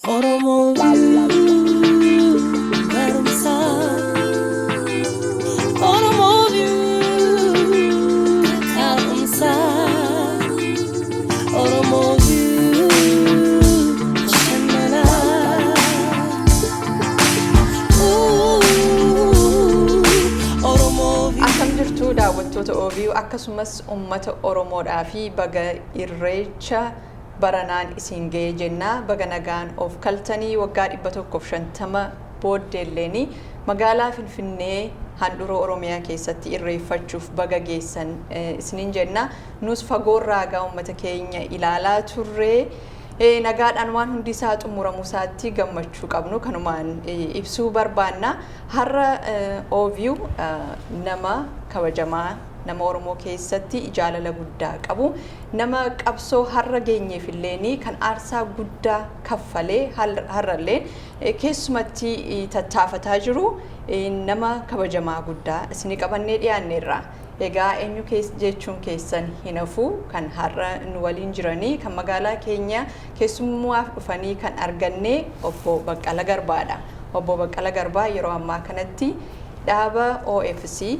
Oromoo barumsaa, Oromoo taa'umsaa, Oromoo bashannanaa, Oromoo. Akkam jirtu daawwattoota OBU, akkasumas uummata Oromoodhaa fi baga Irreecha baranaan isin ga'ee jennaa. Baga nagaan of kaltanii. Waggaa 150 booddeelleeni magaalaa Finfinnee, handhuura Oromiyaa keessatti irreeffachuuf baga geessan isiniin jenna. Nus fagoorraa gaa uummata keenya ilaalaa turree, nagaadhaan waan hundi isaa xumuramuu isaatti gammachuu qabnu kanumaan ibsuu barbaanna. Har'a OBU nama kabajamaa, nama Oromoo keessatti jaalala guddaa qabu, nama qabsoo har'a geenyeef illee kan aarsaa guddaa kaffalee, har'allee keessumatti tattaafataa jiru, nama kabajamaa guddaa isinii qabannee dhiyaanneerra. Egaa eenyu jechuun keessan hin hafu. Kan har'a nu waliin jiranii, kan magaalaa keenya keessummaaf dhufanii kan arganne, Obbo Baqqala Garbaadha. Obbo Baqqala Garbaa yeroo ammaa kanatti dhaaba OFC,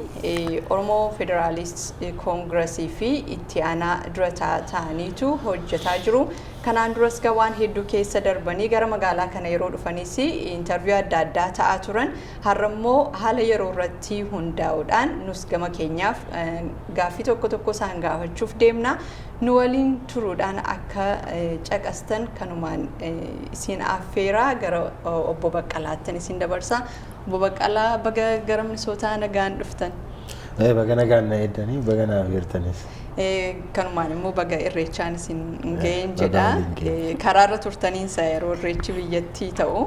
Oromoo Federalist Congress, fi itti aanaa dura ta'aniitu hojjetaa jiru. Kanaan duras waan hedduu keessa darbanii gara magaalaa kana yeroo dhufanis interview adda addaa ta'aa turan. Har'a immoo haala yeroo irratti hundaa'uudhaan nus gama keenyaaf gaaffii tokko tokko isaan gaafachuuf deemna. Nu waliin turuudhaan akka caqastan kanumaan isin affeeraa gara Obbo Baqqalaattan isin dabarsa. Obbo Baqqalaa, baga gara Minisootaa nagaan dhuftan. Baga nagaan na eeddanii, baga naaf hirtanis. Kanumaan immoo baga Irreechaan isin ga'een jedha. Karaarra turtaniinsa yeroo Irreechi biyyattii ta'u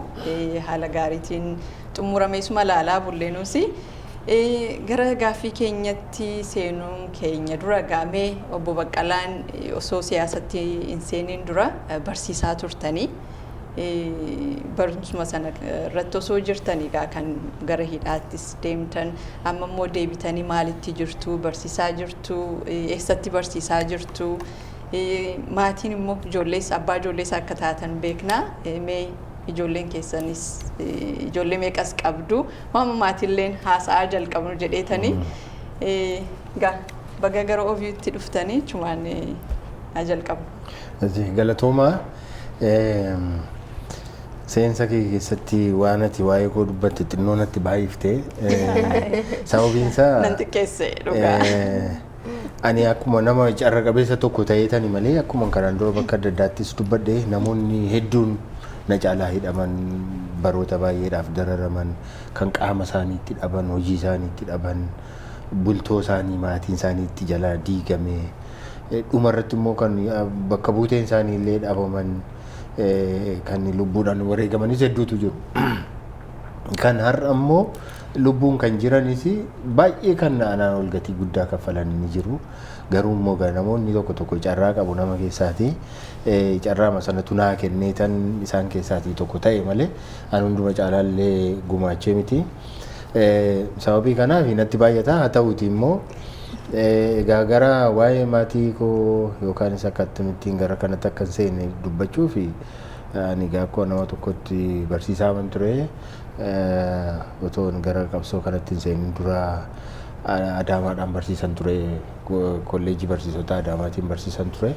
haala gaariitiin xumurameesuma laalaa bulleenuusi. Gara gaaffii keenyatti seenuun keenya dura gaamee, Obbo Baqqalaan osoo siyaasatti hin seeniin dura barsiisaa turtanii. Barumsuma sana irratti osoo jirtanii egaa kan gara hidhaattis deemtan. Amma immoo deebitanii maalitti jirtu? Barsiisaa jirtu? Eessatti barsiisaa jirtu? Maatiin immoo ijoollees, abbaa ijoollees akka taatan beekna. Mee ijoolleen keessanis, ijoollee meeqas qabdu? Waama maatiilleen haasa'aa jalqabnu jedheetanii. Egaa baga gara OBUtti dhuftanii chumaan haa jalqabnu. Galatoomaa. Seensa kee keessatti waan ati waa'ee koo dubbatte xinnoo natti baay'iftee, sababiin isaa Nan xiqqeesse dhugaa. Ani akkuma nama carra qabeessa tokko ta'ee tani malee, akkuma kanaan dura bakka adda addaattis dubbadhe, namoonni hedduun na caalaa hidhaman, baroota baay'eedhaaf dararaman, kan qaama isaaniitti dhaban, hojii isaaniitti dhaban, bultoo isaanii, maatiin isaaniitti jalaa diigame, dhumarratti immoo kan bakka buuteen isaanii illee dhabaman, kan lubbuudhaan wareegamanis hedduutu jiru. Kan har'a immoo lubbuun kan jiranis baay'ee kan anaan ol gatii guddaa kaffalan ni jiru. Garuu immoo namoonni tokko tokko carraa qabu nama keessaati. Carraama sanatu naa kennee tan isaan keessaatii tokko ta'e malee an hunduma caalaallee gumaachee miti. Sababii kanaaf natti baay'ata. Haa ta'uuti immoo egaa gara waa'ee maatii koo yookaanis akka akkamittiin gara kanatti akka hin seenne dubbachuu fi ani egaa akkuma nama tokkotti barsiisaa ture. Otoo gara qabsoo kanatti hin seenin dura Adaamaadhaan barsiisan ture, kolleejjii barsiisota Adaamaatiin barsiisan ture.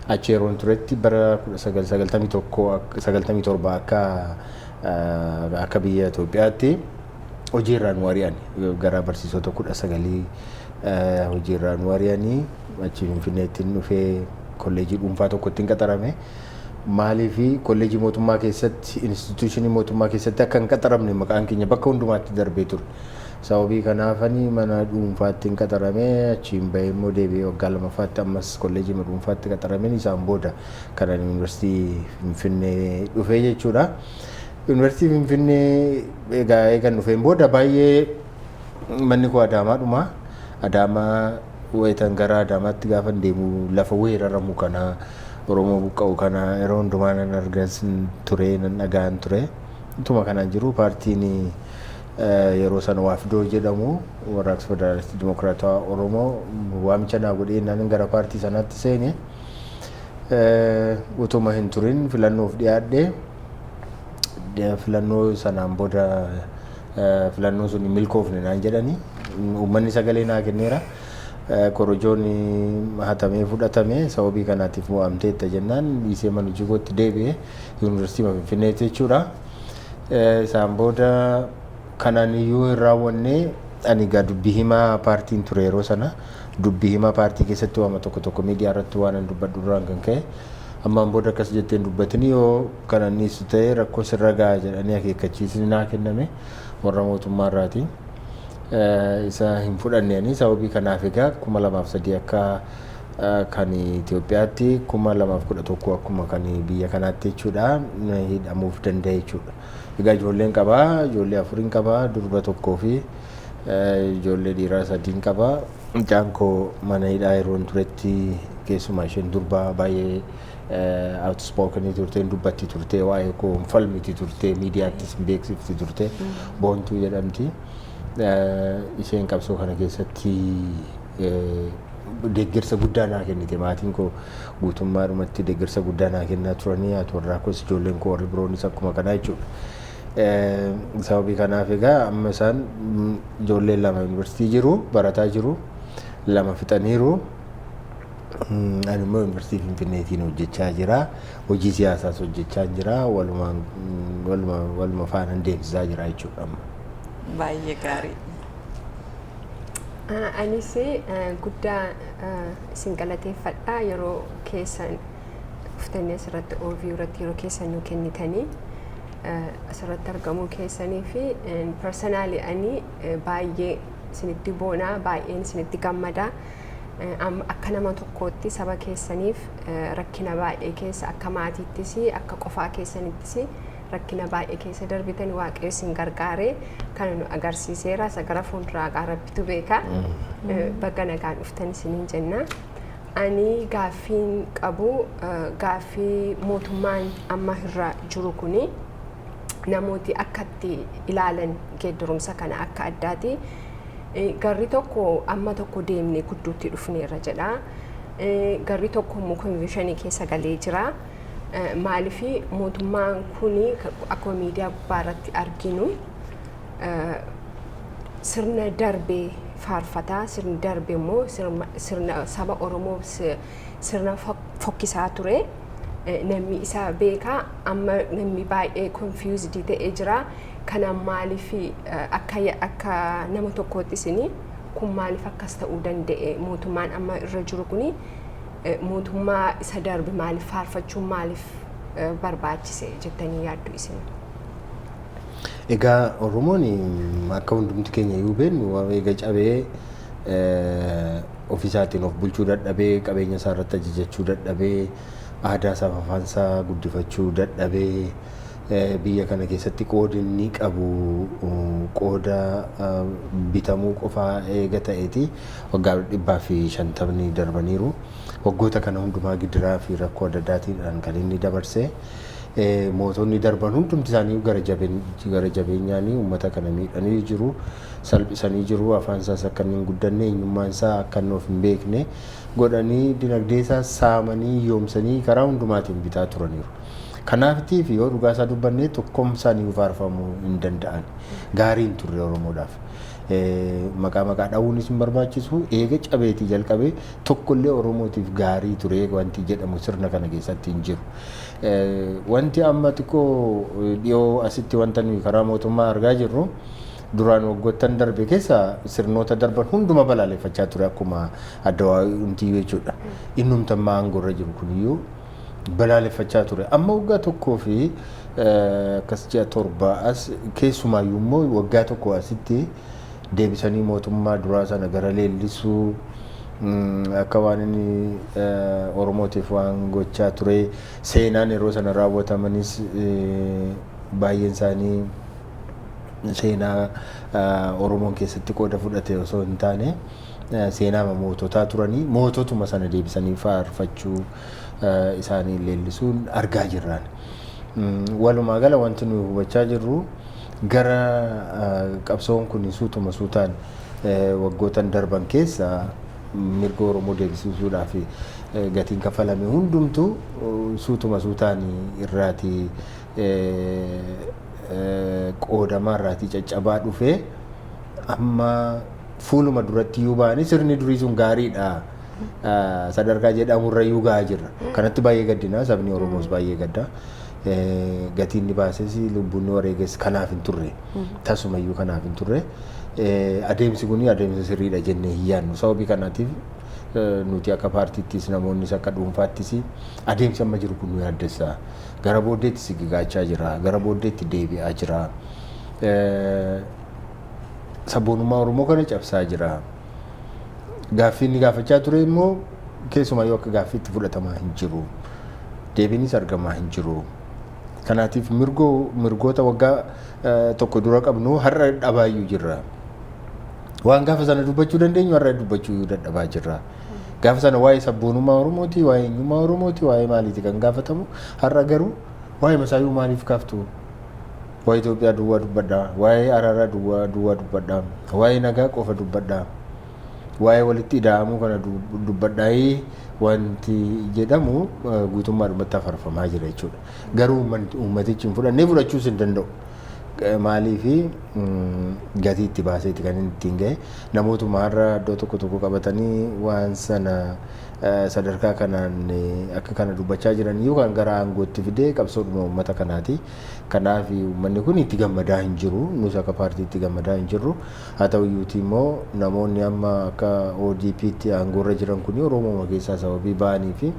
Achi yeroon turetti bara 1991, 97 akka biyya Itoophiyaatti hojiirraa nu ari'an. Gara barsiisota 19 hojiirraa nu ari'anii. Achi Finfinneetti dhufee kolleejjii dhuunfaa tokkotti hin qaxarame. Maaliif kolleejjii mootummaa keessatti, institution mootummaa keessatti akka hin qaxaramne maqaan keenya bakka hundumaatti darbee ture. Sababii kanaafani mana dhuunfaatti hin qaxarame. Achiin bahee immoo deebi'ee waggaa lamaffaatti ammas kolleejjii dhuunfaatti qaxarameen isaan booda kanan Yuunivarsiitii Finfinnee dhufee jechuudha. Yuunivarsiitii Finfinnee egaa eegan dhufeen booda baay'ee manni koo Adaamaadhuma. Adaamaa wayitan gara Adaamaatti gaafa deemu lafa weeraramu kana, Oromoo buqqa'u kana yeroo hundumaa nan argas ture, nan dhaga'an ture. Utuma kanaan jiru paartiin yeroo sana Waafidoo jedhamu, Warraaqsa Federaalistii Dimokiraatawaa Oromoo, waamicha naa godhee nan gara paartii sanaatti seene. Utuma hin turin filannoof dhiyaadhe. Filannoo sanaan booda filannoon sun hin milkoofne naan jedhanii, uummanni sagalee naa kenneera. Korojoon hatamee fudhatame, sababii kanaatiif mo'amteetta jennaan dhiisee mana hojii kootti deebi'ee yuunivarsiitii Finfinneetti jechuudha. Isaan booda kanaan iyyuu hin raawwanne. Ani egaa dubbii himaa paartiin ture yeroo sana. Dubbii himaa paartii keessatti waama tokko tokko miidiyaa irratti waan an dubbadhu duraan kan ka'e, ammaan booda akkas jetteen dubbatini, yoo kanan dhiistu ta'e rakkoo sirra ga'a jedhanii akeekkachiisni naa kenname warra mootummaa irraati. Isa hin fudhanne. Sababii kanaaf egaa 2003 akka kan Itoophiyaatti, 2011 akkuma kan biyya kanaatti jechuudha, hidhamuuf danda'e jechuudha. Egaa ijoolleen qabaa, ijoollee afuriin qabaa, durba tokkoo fi ijoollee dhiiraa sadiin qabaa. Mucaan koo mana hidhaa yeroo turetti keessumaa isheen durbaa baay'ee outspoken turte, dubbatti turte, waa'ee koo hin falmiti turte, miidiyaattis hin beeksifti turte, Boontuu jedhamti. Isheen qabsoo kana keessatti deeggarsa guddaa naa kennite. Maatiin koo guutummaadhumatti deeggarsa guddaa naa kennaa turanii, haati warraa koos, ijoolleen koo warri biroonis akkuma kanaa jechuudha. Sababii kanaaf egaa amma isaan ijoolleen lama yuunivarsiitii jiru, barataa jiru, lama fixaniiru. Ani immoo yuunivarsiitii Finfinneetiin hojjechaa jira. Hojii siyaasaas hojjechaa jira. Waluma faana deemsisaa jira jechuudha amma. Baay'ee gaarii. Anis guddaa isin galateeffadha, yeroo keessan dhuftanii asirratti OVU irratti yeroo keessan nu kennitanii asirratti argamuu keessanii fi personally ani baay'ee isinitti boonaa, baay'een isinitti gammadaa. Akka nama tokkootti saba keessaniif rakkina baay'ee keessa, akka maatiittis akka qofaa keessanittis rakkina baay'ee keessa darbitan, Waaqayyo isin gargaaree kana nu agarsiiseera. Isa gara fuulduraa Rabbitu beeka. Baga nagaan dhuftan isiniin jenna. Ani gaaffiin qabu gaaffii mootummaan amma irra jiru kuni namooti akkatti ilaalan geeddarumsa kana akka addaati. Garri tokko amma tokko deemnee gudduutti dhufneerra jedha. Garri tokko immoo confusion keessa galee jira. Maaliif mootummaan kuni akkuma miidiyaa gubbaa irratti arginu sirna darbee faarfataa, sirni darbe immoo sirna saba Oromoo sirna fokkisaa ture. Namni isa beekaa, amma namni baay'ee confused ta'ee jira. Kana maaliif akka nama tokkootti isin kun maaliif akkas ta'uu danda'e? Mootummaan amma irra jiru kuni mootummaa isa darbe maaliif faarfachuun maaliif barbaachise jettanii yaaddu isin? Egaa Oromoon akka hundumti keenya iyyuu beeknu eega cabee ofiisaatiin of bulchuu dadhabee, qabeenya isaa irratti ajajachuu dadhabee, aadaa isaa fi afaan isaa guddifachuu dadhabee, biyya kana keessatti qoodi inni qabu qooda bitamuu qofaa eega ta'eeti waggaa 150 darbaniiru. Waggoota kana hundumaa gidiraa fi rakkoo adda addaatiidhaan kan inni dabarse. Mootonni darban hundumti isaanii gara jabeenyaanii uummata kana miidhanii jiru, salphisanii jiru, afaan isaas akka inni hin guddanne, eenyummaan isaa akka inni of hin beekne godhanii, dinagdee isaa saamanii, yoomsanii karaa hundumaatiin bitaa turaniiru. Kanaafitiif yoo dhugaa isaa dubbanne tokkoon isaanii faarfamuu hin danda'an. Gaarii hin turre Oromoodhaaf. Maqaa dha'uunis hin barbaachisu, eega cabeetii jalqabee tokkollee Oromootiif gaarii ture wanti jedhamu sirna kana keessatti hin jiru. Wanti amma xiqqoo dhiyoo asitti wanta nuyi karaa mootummaa argaa jirru, duraan waggoottan darbe keessa sirnoota darban hunduma balaaleffachaa ture akkuma adda waa'ee jechuudha. Innumti amma aangoo irra jiru kuniyyuu balaaleffachaa ture. Amma waggaa tokkoo fi akkas ji'a 7 as, keessumaayyuu immoo waggaa tokko asitti deebisanii mootummaa duraa sana gara leellisuu, akka waan inni Oromootiif waan gochaa ture, seenaan yeroo sana raawwatamanis baay'een isaanii seenaa Oromoon keessatti qooda fudhate osoo hin taane seenaa moototaa turanii, moototuma sana deebisanii faarfachuu isaanii leellisuun argaa jirraan. Walumaa gala wanti nuyi hubachaa jirru gara qabsoon kun suutuma suutaan waggootan darban keessa mirga Oromoo deebisuudhaaf gatiin kafalame hundumtuu suutuma suutaan irraati. Qoodamaa irraatii caccabaa dhufee amma fuuluma duratti iyyuu ba'anii sirni durii sun gaariidha sadarkaa jedhamurra iyyuu gahaa jirra. Kanatti baay'ee gaddina, sabni Oromoos baay'ee gadda. Gatiin inni baases, lubbuun inni wareeges kanaaf hin turre. Tasumayyuu kanaaf hin turre. Adeemsi kun adeemsa sirriidha jennee hin yaadnu. Sababii kanaatiif nuti akka paartiittis, namoonnis akka dhuunfaattis adeemsi amma jiru kun nu yaaddessa. Gara booddeetti sigigaachaa jira. Gara booddeetti deebi'aa jira. Sabboonummaa Oromoo kana cabsaa jira. Gaaffii inni gaafachaa ture immoo keessumayyuu akka gaaffiitti fudhatamaa hin jiru. Deebiinis argamaa hin jiru. Kanaatiif mirgoota waggaa 1 dura qabnu har'a dhabaayyuu jirra. Waan gaafa sana dubbachuu dandeenyu har'a dubbachuu dadhabaa jirra. Gaafa sana waa'ee sabboonummaa Oromooti, waa'ee eenyummaa Oromooti, waa'ee maaliiti kan gaafatamu? Har'a garuu waa'ee masaayyuu maaliif kaaftu? Waa'ee Itoophiyaa duwwaa dubbadhaa, waa'ee araaraa duwwaa duwwaa dubbadhaa, waa'ee nagaa qofa dubbadhaa, waa'ee walitti ida'amuu kana dubbadhaa wanti jedhamu guutummaadhumatti afarfamaa jira jechuudha. Garuu uummatichi hin fudhannee, fudhachuus hin danda'u. Maaliifi gatii itti baaseeti kan inni ittiin gahe. Namootuma har'a iddoo tokko tokko qabatanii waan sana sadarkaa kanaan akka kana dubbachaa jiran iyyuu kan gara aangootti fidee qabsoodhuma uummata kanaati. Kanaaf uummanni kun itti gammadaa hin jiru. Nus akka paartiitti gammadaa hin jirru. Haa ta'u iyyuuti immoo namoonni amma akka ODP'tti aangoorra jiran kun Oromooma keessaa sababii ba'anii fi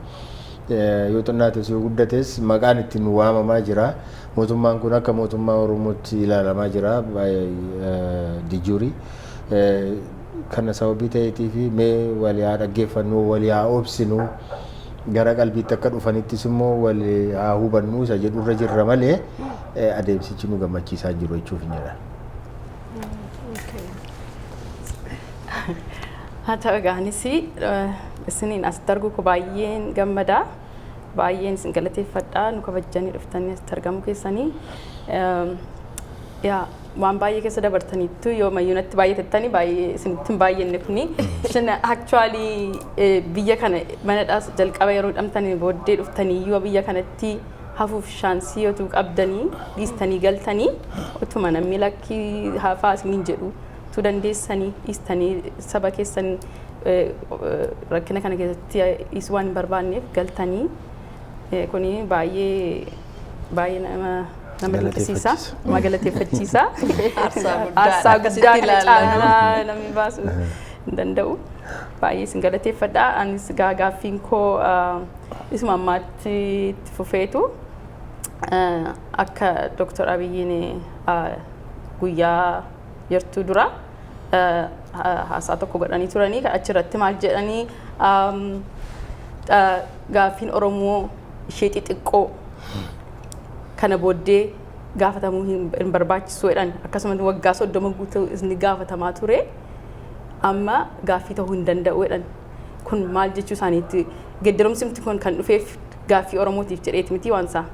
yoo xinnaates yoo guddates maqaan ittiin waamamaa jira. Mootummaan kun akka mootummaa Oromootti ilaalamaa jira de jure. Kana sababii ta'eetii fi mee walii haa dhaggeeffannu, walii haa obsinu, gara qalbiitti akka dhufanittis immoo walii haa hubannu isa jedhurra jirra malee adeemsichi nu gammachiisaa jiru jechuuf hin jedhan. Haa ta'u egaa, anis isiniin asitti arguu koo baay'een gammada. Baay'een isin galateeffadha, nu kabajjanii dhuftanii asitti argamuu keessanii. Yaa, waan baay'ee keessa dabartaniittu, yoo mayyuunatti baay'atettanii baay'ee isinitti hin baay'anne kuni. Isin actually biyya kana manadhaas jalqaba yeroo hidhamtanii booddee dhuftanii iyyuu biyya kanatti hafuuf chance otuu qabdanii dhiistanii galtanii, utuma namni lakkii hafaa isiniin jedhu utuu dandeessanii dhiistanii, saba keessan rakkina kana keessatti dhiisuu waan hin barbaanneef galtanii, kuni baay'ee baay'ee nama dinqisiisa. Nama galateeffachiisa. Aarsaa guddaa Aarsaa akkasitti guddaa kana ilaallannu. Caalaa namni baasuu hin danda'u. Baay'ee isin galateeffadha. Anis gaaffiin koo isuma ammaatti itti fufeetu akka Dr. Abiyyiin guyyaa yertuu dura haasaa tokko godhanii turanii, achirratti maal jedhanii, gaaffiin Oromoo ishee xixiqqoo kana booddee gaafatamuu hin barbaachisu jedhan. Akkasumas waggaa 30 guutuu inni gaafatamaa ture amma gaaffii ta'uu hin danda'u jedhan. Kun maal jechuu isaaniitti? Geddarumsi kun kan dhufeef gaaffii Oromootiif jedheeti miti waan isaa.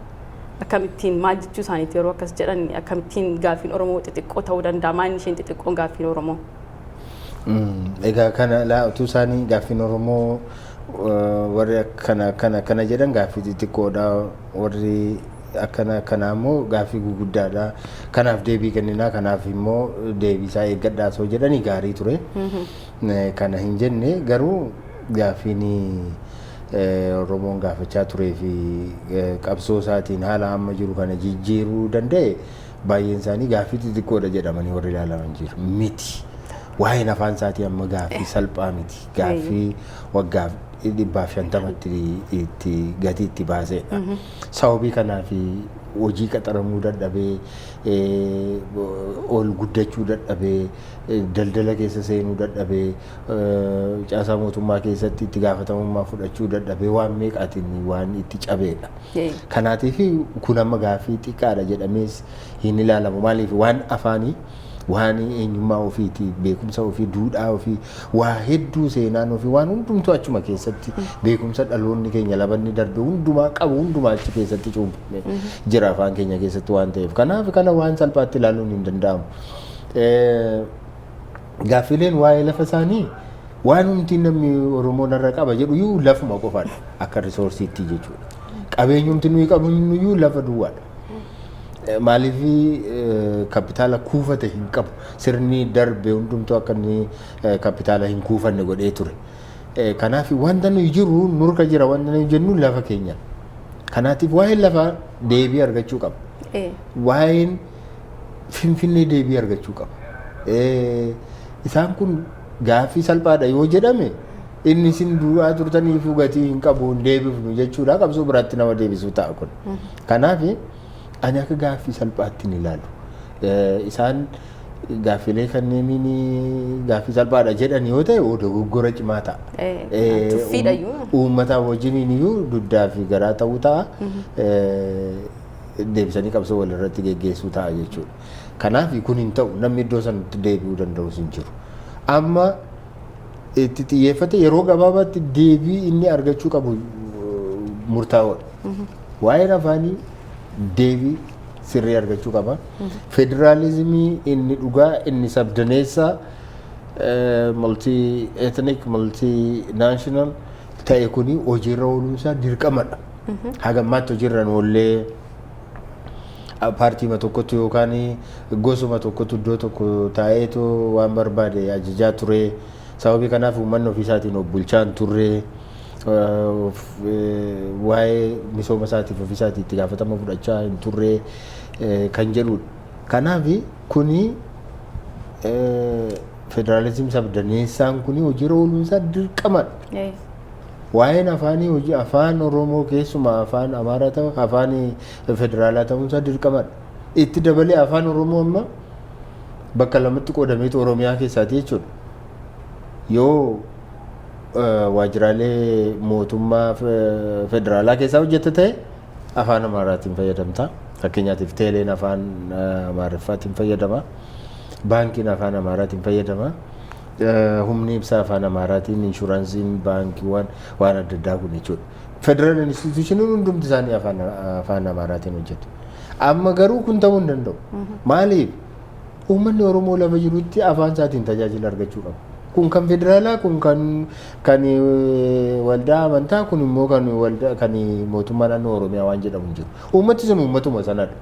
Akkamittiin, maal jechuu isaaniitti yeroo akkas jedhan? Akkamittiin gaaffiin Oromoo xixiqqoo ta'uu danda'a? Maal isheen xixiqqoon gaaffiin Oromoo? Egaa kana utuu isaanii gaaffiin Oromoo, warri akkana akkana akkana jedhan gaaffii xixiqqoodha, warri akkana akkanaa immoo gaaffii guguddaadha, kanaaf deebii kenninaa, kanaaf immoo deebii isaa eeggadhaa osoo jedhanii gaarii ture. Kana hin jenne. Garuu gaaffiin Oromoon gaafachaa turee fi qabsoo isaatiin haala amma jiru kana jijjiiruu danda'e baay'een isaanii gaaffii xixiqqoodha jedhamanii warri ilaalaman jiru miti. Waa'een afaan isaatii amma gaaffii salphaa miti. Gaaffii waggaa 150tti itti gatii itti baasedha. Sababii kanaaf hojii qaxaramuu dadhabee, ol guddachuu dadhabee, daldala keessa seenuu dadhabee, caasaa mootummaa keessatti itti gaafatamummaa fudhachuu dadhabee, waan meeqaatiin waan itti cabeedha. Kanaatiif kun amma gaaffii xiqqaadha jedhamees hin ilaalamu. Maaliif? Waan afaanii, waan eenyummaa ofiiti, beekumsa ofii, duudhaa ofii, waa hedduu, seenaan ofii, waan hundumtuu achuma keessatti, beekumsa dhaloonni keenya labanni darbe hundumaa qabu hundumaa achi keessatti cuunfamee jira afaan keenya keessatti waan ta'eef. Kanaaf kana waan salphaatti ilaaluun hin danda'amu. Gaaffileen waa'ee lafa isaanii, waan humti namni Oromoon irra qaba jedhu iyyuu lafuma qofaadha akka resourceiitti jechuudha. Qabeenyumti nuyi qabnu iyyuu lafa duwwaadha. Maaliif kapitaala kuufate hin qabu. Sirni darbe hundumtuu akka inni kapitaala hin kuufanne godhee ture. Kanaaf wanta nuyi jiru nurka jira, wanta nuyi jennu lafa keenya. Kanaatiif waa'een lafaa deebii argachuu qaba. Waa'een Finfinnee deebii argachuu qaba. Isaan kun gaaffii salphaadha yoo jedhame, inni isin du'aa turtaniifuu gatii hin qabu, hin deebifnu jechuudha, qabsoo biraatti nama deebisuu ta'a kun. Kanaaf ani akka gaaffii salphaatti hin ilaalu. Isaan gaaffilee kanneeniin gaaffii salphaadha jedhan yoo ta'e, dogoggora cimaa ta'a. Tuffiidhayyuu. Uummata wajjiniin iyyuu dugdaa fi garaa ta'uu ta'a. Deebisanii qabsoo walirratti geggeessuu ta'a jechuudha. Kanaaf kun hin ta'u, namni iddoo sanatti deebi'uu danda'us hin jiru. Amma itti xiyyeeffate yeroo gabaabaatti deebii inni argachuu qabu murtaa'oodha. Waa'een afaanii deebii sirrii argachuu qaba. Federaalizimii inni dhugaa, inni sabdaneessa, multi ethnic, multi national ta'e kuni hojiirra ooluunsaa dirqamadha. Hagammaatti hojiirra oollee paartiima tokkotti yookaan gosuma tokkotti iddoo tokko taa'eetu waan barbaade ajajaa ture. Sababii kanaaf uummanni ofiisaatiin of bulchaa hin turre. Waa'ee misooma isaatiif ofiisaatii itti gaafatama fudhachaa hin turre kan jedhudha. Kanaaf kuni federaalizimii sabdaneessaan kuni hojiirra ooluunsaa dirqamadha. Waa'een afaanii, hojii afaan Oromoo keessumaa afaan Amaaraa ta'u, afaan federaalaa ta'uunsaa dirqamadha. Itti dabalee afaan Oromoo amma bakka lamatti qoodameetu Oromiyaa keessaati jechuudha. Yoo waajjiraalee mootummaa federaalaa keessaa hojjette ta'e, afaan Amaaraatiin fayyadamta. Fakkeenyaatiif teeleen afaan Amaariffaatiin fayyadama. Baankiin afaan Amaaraatiin fayyadama. Humni ibsaa afaan Amaaraatiin, inshuraansiin, baankiiwwan waan adda addaa kun jechuudha. Federal institutioniin hundumti isaanii afaan Amaaraatiin hojjetu. Amma garuu kun ta'uu hin danda'u. Maaliif? Uummanni Oromoo lafa jirutti afaan isaatiin tajaajila argachuu qaba. Kun kan federaalaa, kun kan waldaa amantaa, kun immoo kan waldaa kan mootummaa naannoo Oromiyaa waan jedhamu hin jiru. Uummati sun uummatuma sanadha.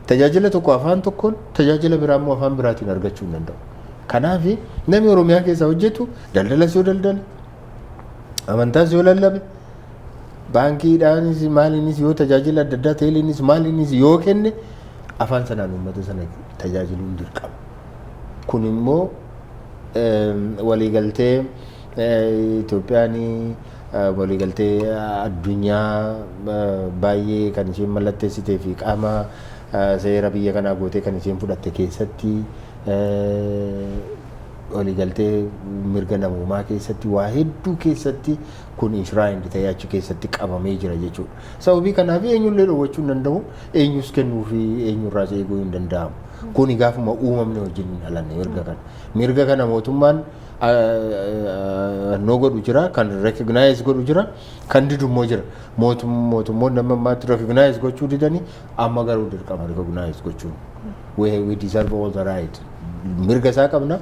Tajaajila tokko afaan tokkoon, tajaajila biraa immoo afaan biraatiin argachuu hin danda'u. Kanaaf namni Oromiyaa keessa hojjetu, daldalas yoo daldale, amantaas yoo lallabe, baankiidhaanis maaliinis yoo tajaajila adda addaa, teeliinis maaliinis yoo kenne, afaan sanaan uummata sana tajaajiluun dirqama. Kun immoo waliigaltee Itoophiyaan waliigaltee addunyaa baay'ee kan isheen mallatteessitee fi qaama seera biyya kanaa gootee kan isheen fudhatte keessatti, waliigaltee mirga namoomaa keessatti, waa hedduu keessatti kun enshrined ta'ee achi keessatti qabamee jira jechuudha. Sababii kanaaf eenyullee dhoowwachuu hin danda'u, eenyus kennuu fi eenyurraas eeguu hin danda'amu. Kuni gaafuma uumamne wajjin hin dhalanne mirga kana. Mirga kana mootummaan noo godhu jira, kan recognize godhu jira, kan didu immoo jira. Mootummoonni amma ammaatti recognize gochuu didanii, amma garuu dirqama recognize gochuun. We deserve all the right. Mirga isaa qabna.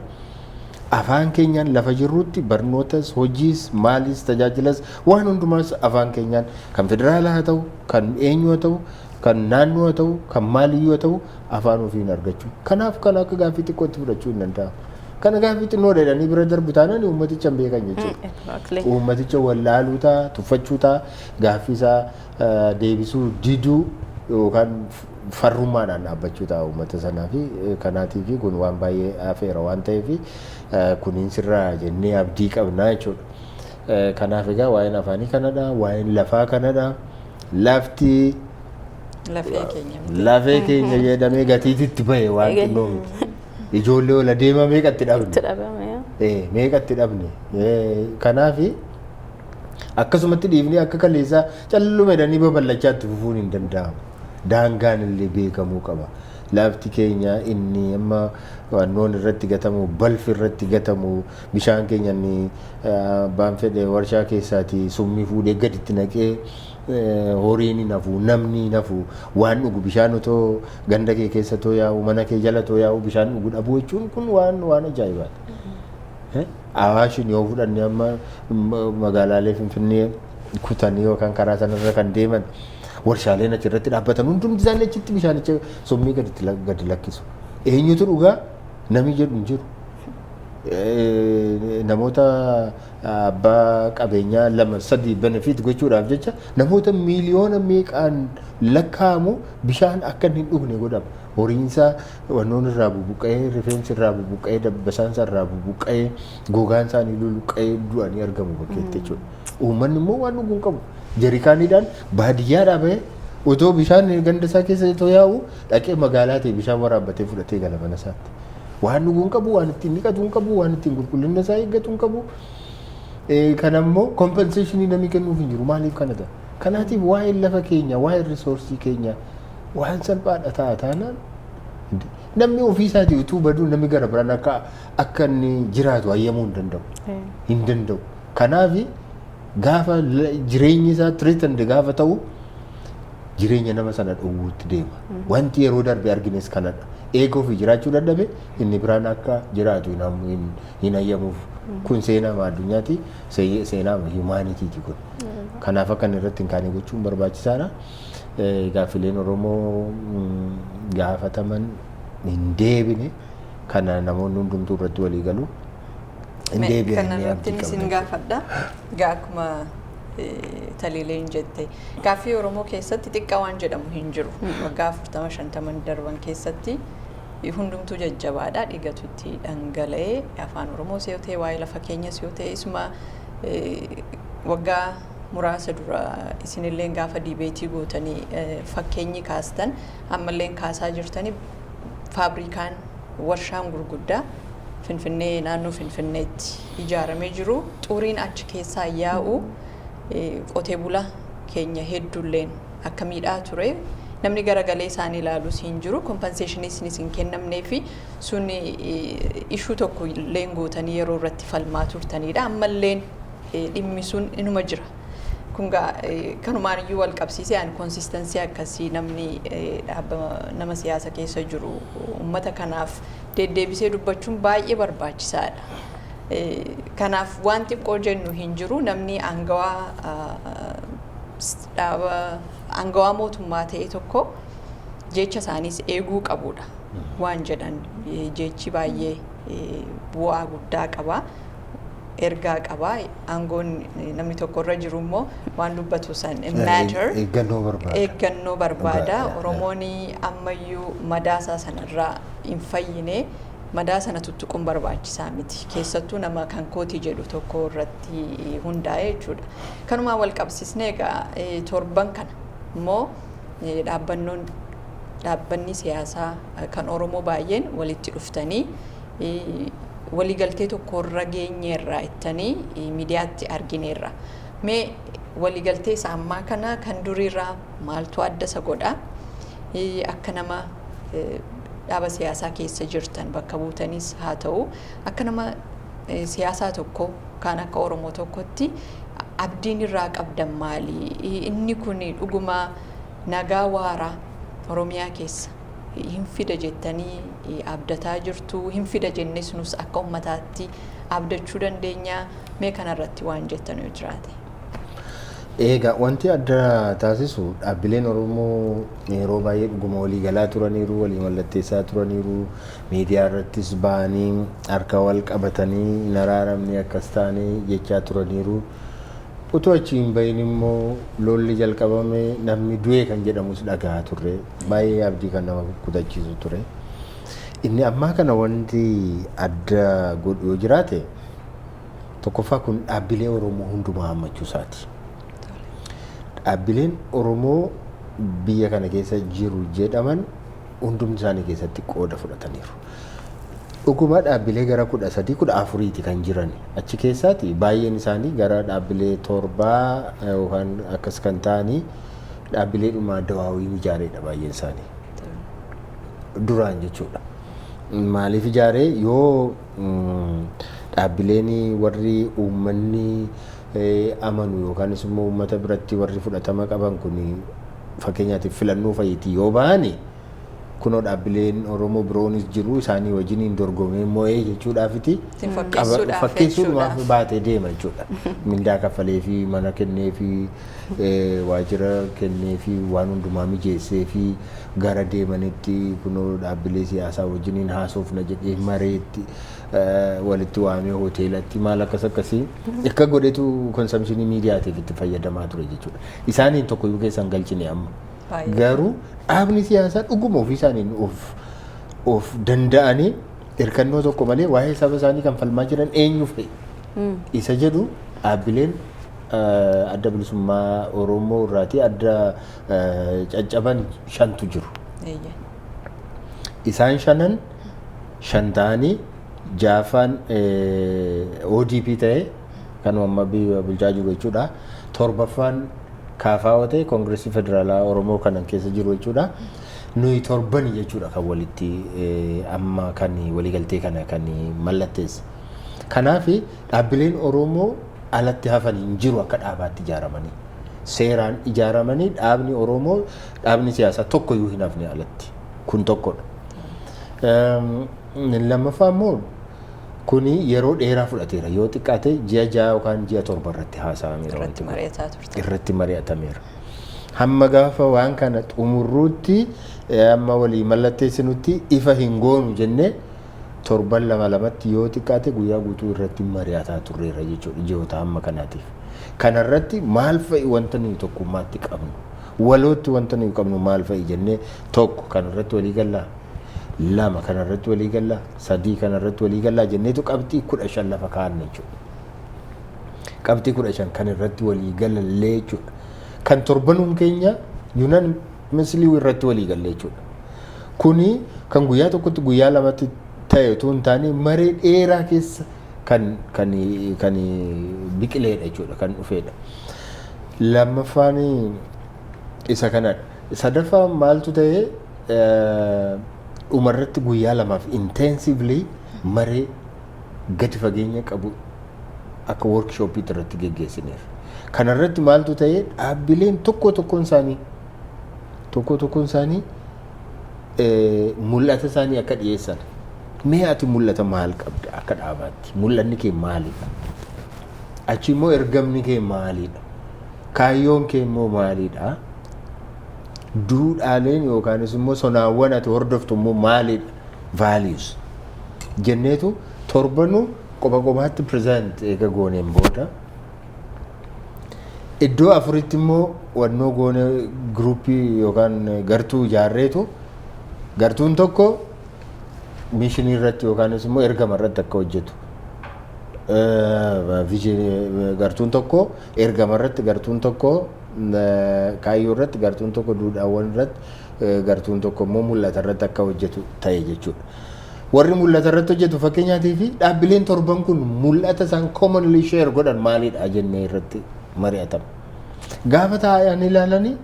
Afaan keenyaan lafa jirrutti barnootas, hojiis, maalis, tajaajilas, waan hundumaas afaan keenyaan, kan federaalaa haa ta'u, kan eenyu haa ta'u, kan naannoo haa ta'u, kan maaliyyuu haa ta'u, afaan ofiin argachuu. Kanaaf kan akka gaaffii xiqqootti fudhachuu hin danda'amu. Kana gaaffii xinnoo jedhanii bira darbu taanaan uummaticha hin beekan jechuudha. Uummaticha wallaaluu ta'a, tuffachuu ta'a, gaaffii isaa deebisuu diduu yookaan farrummaadhaan dhaabbachuu ta'a uummata sanaa fi kanaatiif kun waan baay'ee afeera waan ta'eef, kuniin sirraa jennee abdii qabnaa jechuudha. Kanaaf egaa waa'een afaanii kanadha, waa'een lafaa kanadha. Lafti Lafee keenya miti. Lafee keenya jedhamee gatiititti bahe waan xinnoo miti. Ijoollee ola deema meeqatti dhabne? Itti dhabame. Meeqatti dhabne? Kanaafi akkasumatti dhiifnee akka kaleessaa calluma jedhanii babal'achaa itti fufuun hin danda'amu. Daangaan illee beekamuu qaba. Lafti keenya inni amma wannoon irratti gatamu, balfi irratti gatamu, bishaan keenya inni abbaan fedhe warshaa keessaati summii fuudhee gaditti naqee, horiin hin hafu, namni hin hafu, waan dhugu bishaan otoo ganda kee keessa too yaa'u, mana kee jala too yaa'u, bishaan dhugu dhabuu jechuun kun waan ajaa'ibaati. Awaashin yoo fudhanne, amma magaalaalee Finfinnee kutanii yookaan karaa sanarra kan deeman Warshaaleen achirratti dhaabbatan hundumti isaanii achitti bishaanicha summii gadi lakkisu. Eenyutu dhugaa namni jedhu hin jiru. Namoota abbaa qabeenyaa lama sadi benefit gochuudhaaf jecha namoota miiliyoona meeqaan lakkaa'amu bishaan akka hin dhugne godhama. Horiinsaa wannoon irraa bubuqqa'ee, rifeensi irraa bubuqqa'ee, dabbasaansa irraa bubuqqa'ee, gogaan isaanii luluqqa'ee du'anii argamu bakkeetti jechuudha. Uummanni immoo waan dhuguu hin qabu. Jerikaaniidhaan baadiyyaadhaa bahee otoo bishaan ganda isaa keessa otoo yaa'u dhaqee magaalaa ta'e bishaan waraabbatee fudhatee gala mana isaatti. Waan dhuguu hin qabu, waan ittiin dhiqatu hin qabu, waan ittiin qulqullina isaa eeggatu hin qabu. Kana immoo compensation namni kennuuf hin jiru. Maaliif kana ta'a? Kanaatiif waa'een lafa keenya, waa'een resource keenya waan salphaadha ta'a taanaan namni ofii isaatii utuu baduu namni gara biraan akka inni jiraatu hayyamuu hin danda'u. Hin danda'u. Kanaaf gaafa jireenyi isaa threatened gaafa ta'u jireenya nama sana dhowwuutti deema. Wanti yeroo darbe argines kanadha. Eega ofii jiraachuu dadhabe inni biraan akka jiraatu hin hayyamuuf. Kun seenaa addunyaati, seenaa humanityti kun. Kanaaf akka inni irratti hin kaane gochuun barbaachisaadha. Gaaffileen Oromoo gaafataman hin deebine, kana namoonni hundumtuu irratti walii galu. Hin deebi'an Kana jennee irratti abdii isin qabna. gaafadha. Egaa akkuma Taliileen jette, gaaffii Oromoo keessatti xiqqaa waan jedhamu hin jiru. Waggaa 40 50 darban keessatti hundumtuu jajjabaadha. Dhiigatu itti dhangala'ee, afaan Oromoos yoo ta'e, waa'ee lafa keenyas yoo ta'e, isuma waggaa muraasa dura isinilleen gaafa debate gootanii fakkeenyi kaastan ammalleen kaasaa jirtanii, faabrikaan warshaan gurguddaa Finfinnee, naannoo Finfinneetti ijaaramee jiru, xuriin achi keessaa yaa'u qotee bulaa keenya hedduulleen akka miidhaa ture, namni garagalee isaan ilaalus hin jiru, compensation isinis hin kennamnee fi sun issue tokko illeen gootanii yeroo irratti falmaa turtanidha. Ammalleen dhimmi sun inuma jira. Kun gaa kanumaan iyyuu wal qabsiisee ani consistency akkasii namni dhaaba nama siyaasa keessa jiru uummata kanaaf deddeebisee dubbachuun baay'ee barbaachisaadha. Kanaaf waan xiqqoo jennu hin jiru. Namni aangawaa dhaaba aangawaa mootummaa ta'e tokko jecha isaaniis eeguu qabudha waan jedhan. Jechi baay'ee bu'aa guddaa qaba. Ergaa qaba. Aangoon namni tokko irra jiru immoo waan dubbatu san matter Eeggannoo barbaada. Eeggannoo barbaada. Barbaada. Oromoon ammayyuu madaasaa sanarraa hin fayyine. Madaa sana tuttuquun barbaachisaa miti. Keessattuu nama kan kootii jedhu tokko irratti hundaa'e jechuudha. Kanumaan wal qabsiisnee egaa torban kana immoo dhaabbannoon dhaabbanni siyaasaa kan Oromoo baay'een walitti dhuftanii waliigaltee tokkorra geenyeerra jettanii miidiyaatti argineerra. Mee waliigaltee isa ammaa kana kan duriirraa maaltu adda isa godha? Akka nama dhaaba siyaasaa keessa jirtan bakka buutanis haa ta'u, akka nama siyaasaa tokko kan akka Oromoo tokkotti abdiin irraa qabdan maali? Inni kun dhuguma nagaa waaraa Oromiyaa keessa hin fida jettanii abdataa jirtu? Hin fida jennes nus akka ummataatti abdachuu dandeenya? Mee kanarratti waan jettan yoo jiraate. Egaa wanti adda taasisu, dhaabbileen Oromoo yeroo baay'ee dhuguma walii galaa turaniiru, walii mallatteessaa turaniiru, miidiyaa irrattis ba'anii harka wal qabatanii hin araaramne, akkas ta'anii jechaa turaniiru. Utuu achi hin bahin immoo lolli jalqabame, namni du'e kan jedhamus dhagahaa turre, baay'ee abdii kan nama kutachiisu ture. Inni ammaa kana wanti adda godhu yoo jiraate, tokkoffaa kun dhaabbilee Oromoo hundumaa hammachuu isaati. Dhaabbileen Oromoo biyya kana keessa jiru jedhaman hundumti isaanii keessatti qooda fudhataniiru. Dhuguma dhaabbilee gara 13 14ti kan jiran. Achi keessaati baay'een isaanii gara dhaabbilee torbaa yookaan akkas kan ta'anii dhaabbilee dhuma dawaawiin ijaareedha baay'een isaanii. Duraan jechuudha. Maaliif ijaaree? Yoo dhaabbileen warri uummanni amanu yookaanis immoo uummata biratti warri fudhatama qaban kun fakkeenyaatiif filannoo fa'iitii yoo ba'ani Kunoo dhaabbileen Oromoo biroonis jiru, isaanii wajjiniin dorgomee mo'ee jechuudhaafiti. Ittiin fakkeessuudhaaf Fakkeessuudhaaf jechuudha. baatee deema jechuudha. Mindaa kaffalee fi mana kennee fi waajjira kennee fi waan hundumaa mijeessee fi gara deemanitti kunoo dhaabbilee siyaasaa wajjiniin haasofna jedhee mareetti walitti waamee hoteelatti maal akkas akkasii akka godhetu consumption miidiyaatiif itti fayyadamaa ture jechuudha. Isaaniin tokkoyyuu keessan galchine amma. Baay'ee. Garuu dhaabni siyaasaa dhuguma ofii isaaniin of danda'anii hirkannoo tokko malee waa'ee saba isaanii kan falmaa jiran eenyu fa'i? Isa jedhu dhaabbileen Adda Bilisummaa Oromoo irraatii adda caccaban shantu jiru. Isaan shanan shan ta'anii ja'affaan ODP ta'e, kan amma biyya bulchaa jiru jechuudha. Torbaffaan KFO ta'e, Koongireesii Federaalaa Oromoo kanan keessa jiru jechuudha. Nuyi torbani jechuudha kan walitti amma kan waliigaltee kana kan mallatteesse. Kanaaf dhaabbileen Oromoo alatti hafan hin jiru akka dhaabaatti ijaaramanii. Seeraan ijaaramanii dhaabni Oromoo, dhaabni siyaasaa tokkoyyuu hin hafne alatti. Kun tokkodha. Lammaffaa immoo kuni yeroo dheeraa fudhateera. Yoo xiqqaate ji'a 6 yookaan ji'a 7 irratti haasa'ameera Irratti wanti kun. mari'ataa turte. Irratti mari'atameera. Hamma gaafa waan kana xumurruutti, amma walii mallatteessinutti ifa hin goonu jennee torban lama lamatti yoo xiqqaate guyyaa guutuu irratti mari'ataa turreera jechuudha ji'oota hamma kanaatiif. Kanarratti maal fa'i wanta nuyi tokkummaatti qabnu, walootti wanta nuyi qabnu maal fa'i jennee, tokko kanarratti walii gallaa, lama kanarratti walii gallaa, sadii kanarratti walii gallaa jenneetu qabxii 15 lafa kaa'anne jechuudha. Qabxii 15 kan irratti walii galallee jechuudha. Kan torbanuun keenya unanimously irratti walii galle jechuudha. Kuni kan guyyaa tokkotti, guyyaa lamatti ta'e otoo hin taane, maree dheeraa keessa kan biqileedha jechuudha, kan dhufeedha. Lammaffaan isa kanadha. Sadaffaan maaltu ta'e? Dhumarratti guyyaa lamaaf intensively maree gadi fageenya qabu akka workshopiitti irratti geggeessineerra. Kanarratti maaltu ta'e? Dhaabbileen tokko tokkoon isaanii mul'ata isaanii akka dhiyeessan. Mee ati mul'ata maal qabda akka dhaabaatti? Mul'anni kee maalidha? Achi immoo ergamni kee maalidha? Kaayyoon kee immoo maalidha? Duudhaaleen yookaanis immoo sonaawwan ati hordoftu immoo maalidha? Values. Jenneetu torbanu qoba qobaatti present eega gooneen booda, iddoo afuritti immoo wannoo goone, groupii yookaan gartuu ijaarreetu, gartuun tokko missionii irratti yookaanis immoo ergama irratti akka hojjetu. Gartuun tokko ergama irratti, gartuun tokko kaayyoo irratti, gartuun tokko duudhaawwan irratti, gartuun tokko immoo mul'ata irratti akka hojjetu ta'e jechuudha. Warri mul'ata irratti hojjetu, fakkeenyaatii fi dhaabbileen torban kun mul'ata isaan commonly share godhan maalidha jennee irratti mari'atama. Gaafa taa'anii ilaalanii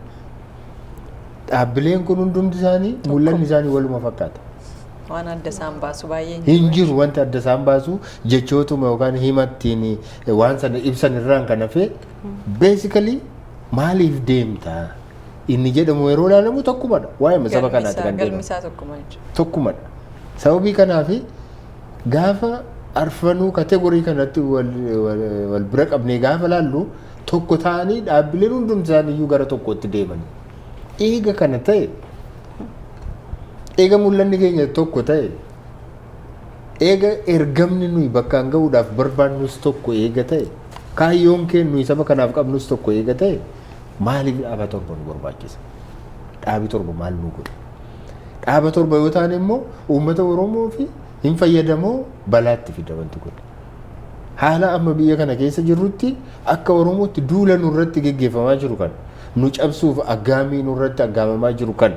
dhaabbileen kun hundumti isaanii mul'anni isaanii waluma fakkaata. Waan adda isaan baasu baay'ee Hin jiru wanti adda isaan baasu. Jechootuma yookaan hima ittiin waan sana ibsan irraan kan hafe, basically maaliif deemta inni jedhamu yeroo ilaalamu tokkumadha. Waa'ee saba kanaati kan Galmi deemamu. isaa tokkuma jechuudha. Tokkumadha. Sababii kanaaf gaafa arfanuu category kanatti wal bira qabnee gaafa laallu, tokko ta'anii dhaabbileen hundumti isaanii iyyuu gara tokkotti deeman. Eega kana ta'e, eega mul'anni keenya tokko ta'e, eega ergamni nuyi bakkaan gahuudhaaf barbaannus tokko eega ta'e, kaayyoon keenya nuyi saba kanaaf qabnus tokko eega ta'e, maaliif dhaaba torba nu barbaachisa? Dhaabi torba maal nu godha? Dhaaba torba yoo ta'an immoo uummata Oromoo fi hin fayyadamoo balaatti fida wanti kun. Haala amma biyya kana keessa jirrutti akka Oromootti duula nurratti geggeeffamaa jiru kan nu cabsuuf aggaamii nurratti aggaamamaa jiru kan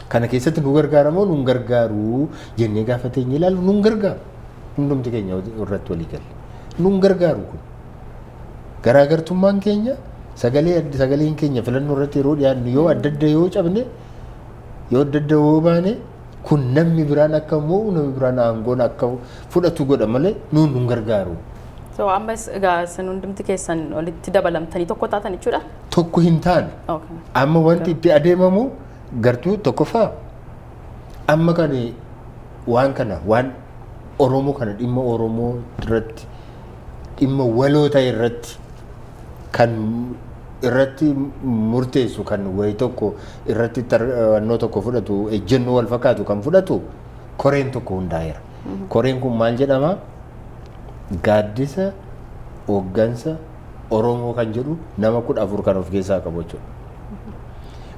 kana keessatti nu gargaaramoo nu gargaaru jennee gaafa teenye ilaalu, nu gargaaru. Hundumti keenya irratti walii galle. Nu gargaaru kun. Garaagartummaan keenya, sagaleen keenya filannoo irratti yeroo dhiyaannu yoo adda adda yoo cabne, yoo adda adda yoo baane, kun namni biraan akka mo'u, namni biraan aangoon akka fudhatu godha malee nuun nu gargaaru. So ammas egaa isin hundumti keessan walitti dabalamtanii tokko taatan jechuudha? Tokko hin taane. Okay. Amma wanti itti adeemamu Gartuu tokkoffaa amma kan waan kana, waan Oromoo kana, dhimma Oromoo irratti, dhimma waloo ta'e irratti kan irratti murteessu, kan wayi tokko irratti tarannoo tokko fudhatu, ejjennoo wal fakkaatu kan fudhatu koreen tokko hundaa'eera. Koreen kun maal jedhama? Gaaddisa hooggansa Oromoo kan jedhu, nama 14 kan of keessaa qabu jechuudha.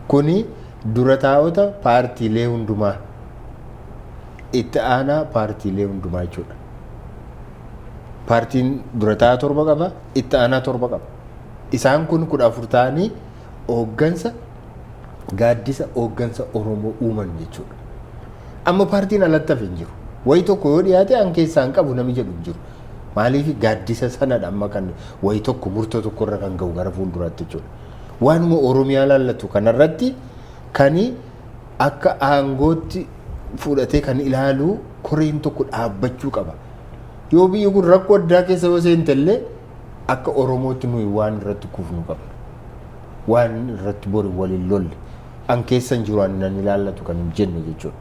Kuni dura taa'ota paartiilee hundumaa, itti aanaa paartiilee hundumaa jechuudha. Paartiin dura taa'aa torba qaba, itti aanaa torba qaba. Isaan kun 14 ta'anii hooggansa gaaddisa hooggansa Oromoo uuman jechuudha. Amma paartiin alatti hafe hin jiru. Wayi tokko yoo dhiyaate an keessaa hin qabu nami jedhu hin jiru. Maaliif? Gaaddisa sanadha amma kan wayi tokko murtoo tokko irra kan ga'u gara fuulduraatti jechuudha. Waanuma Oromiyaa laallatu kanarratti kani akka aangootti fudhatee kan ilaalu koreen tokko dhaabbachuu qaba. Yoo biyyi kun rakkoo addaa keessa yoo seente illee, akka Oromootti nuyi waan irratti kufnu qabna. Waan irratti bori waliin lolle, an keessa hin jiru, an nan ilaallatu kan hin jenne jechuudha.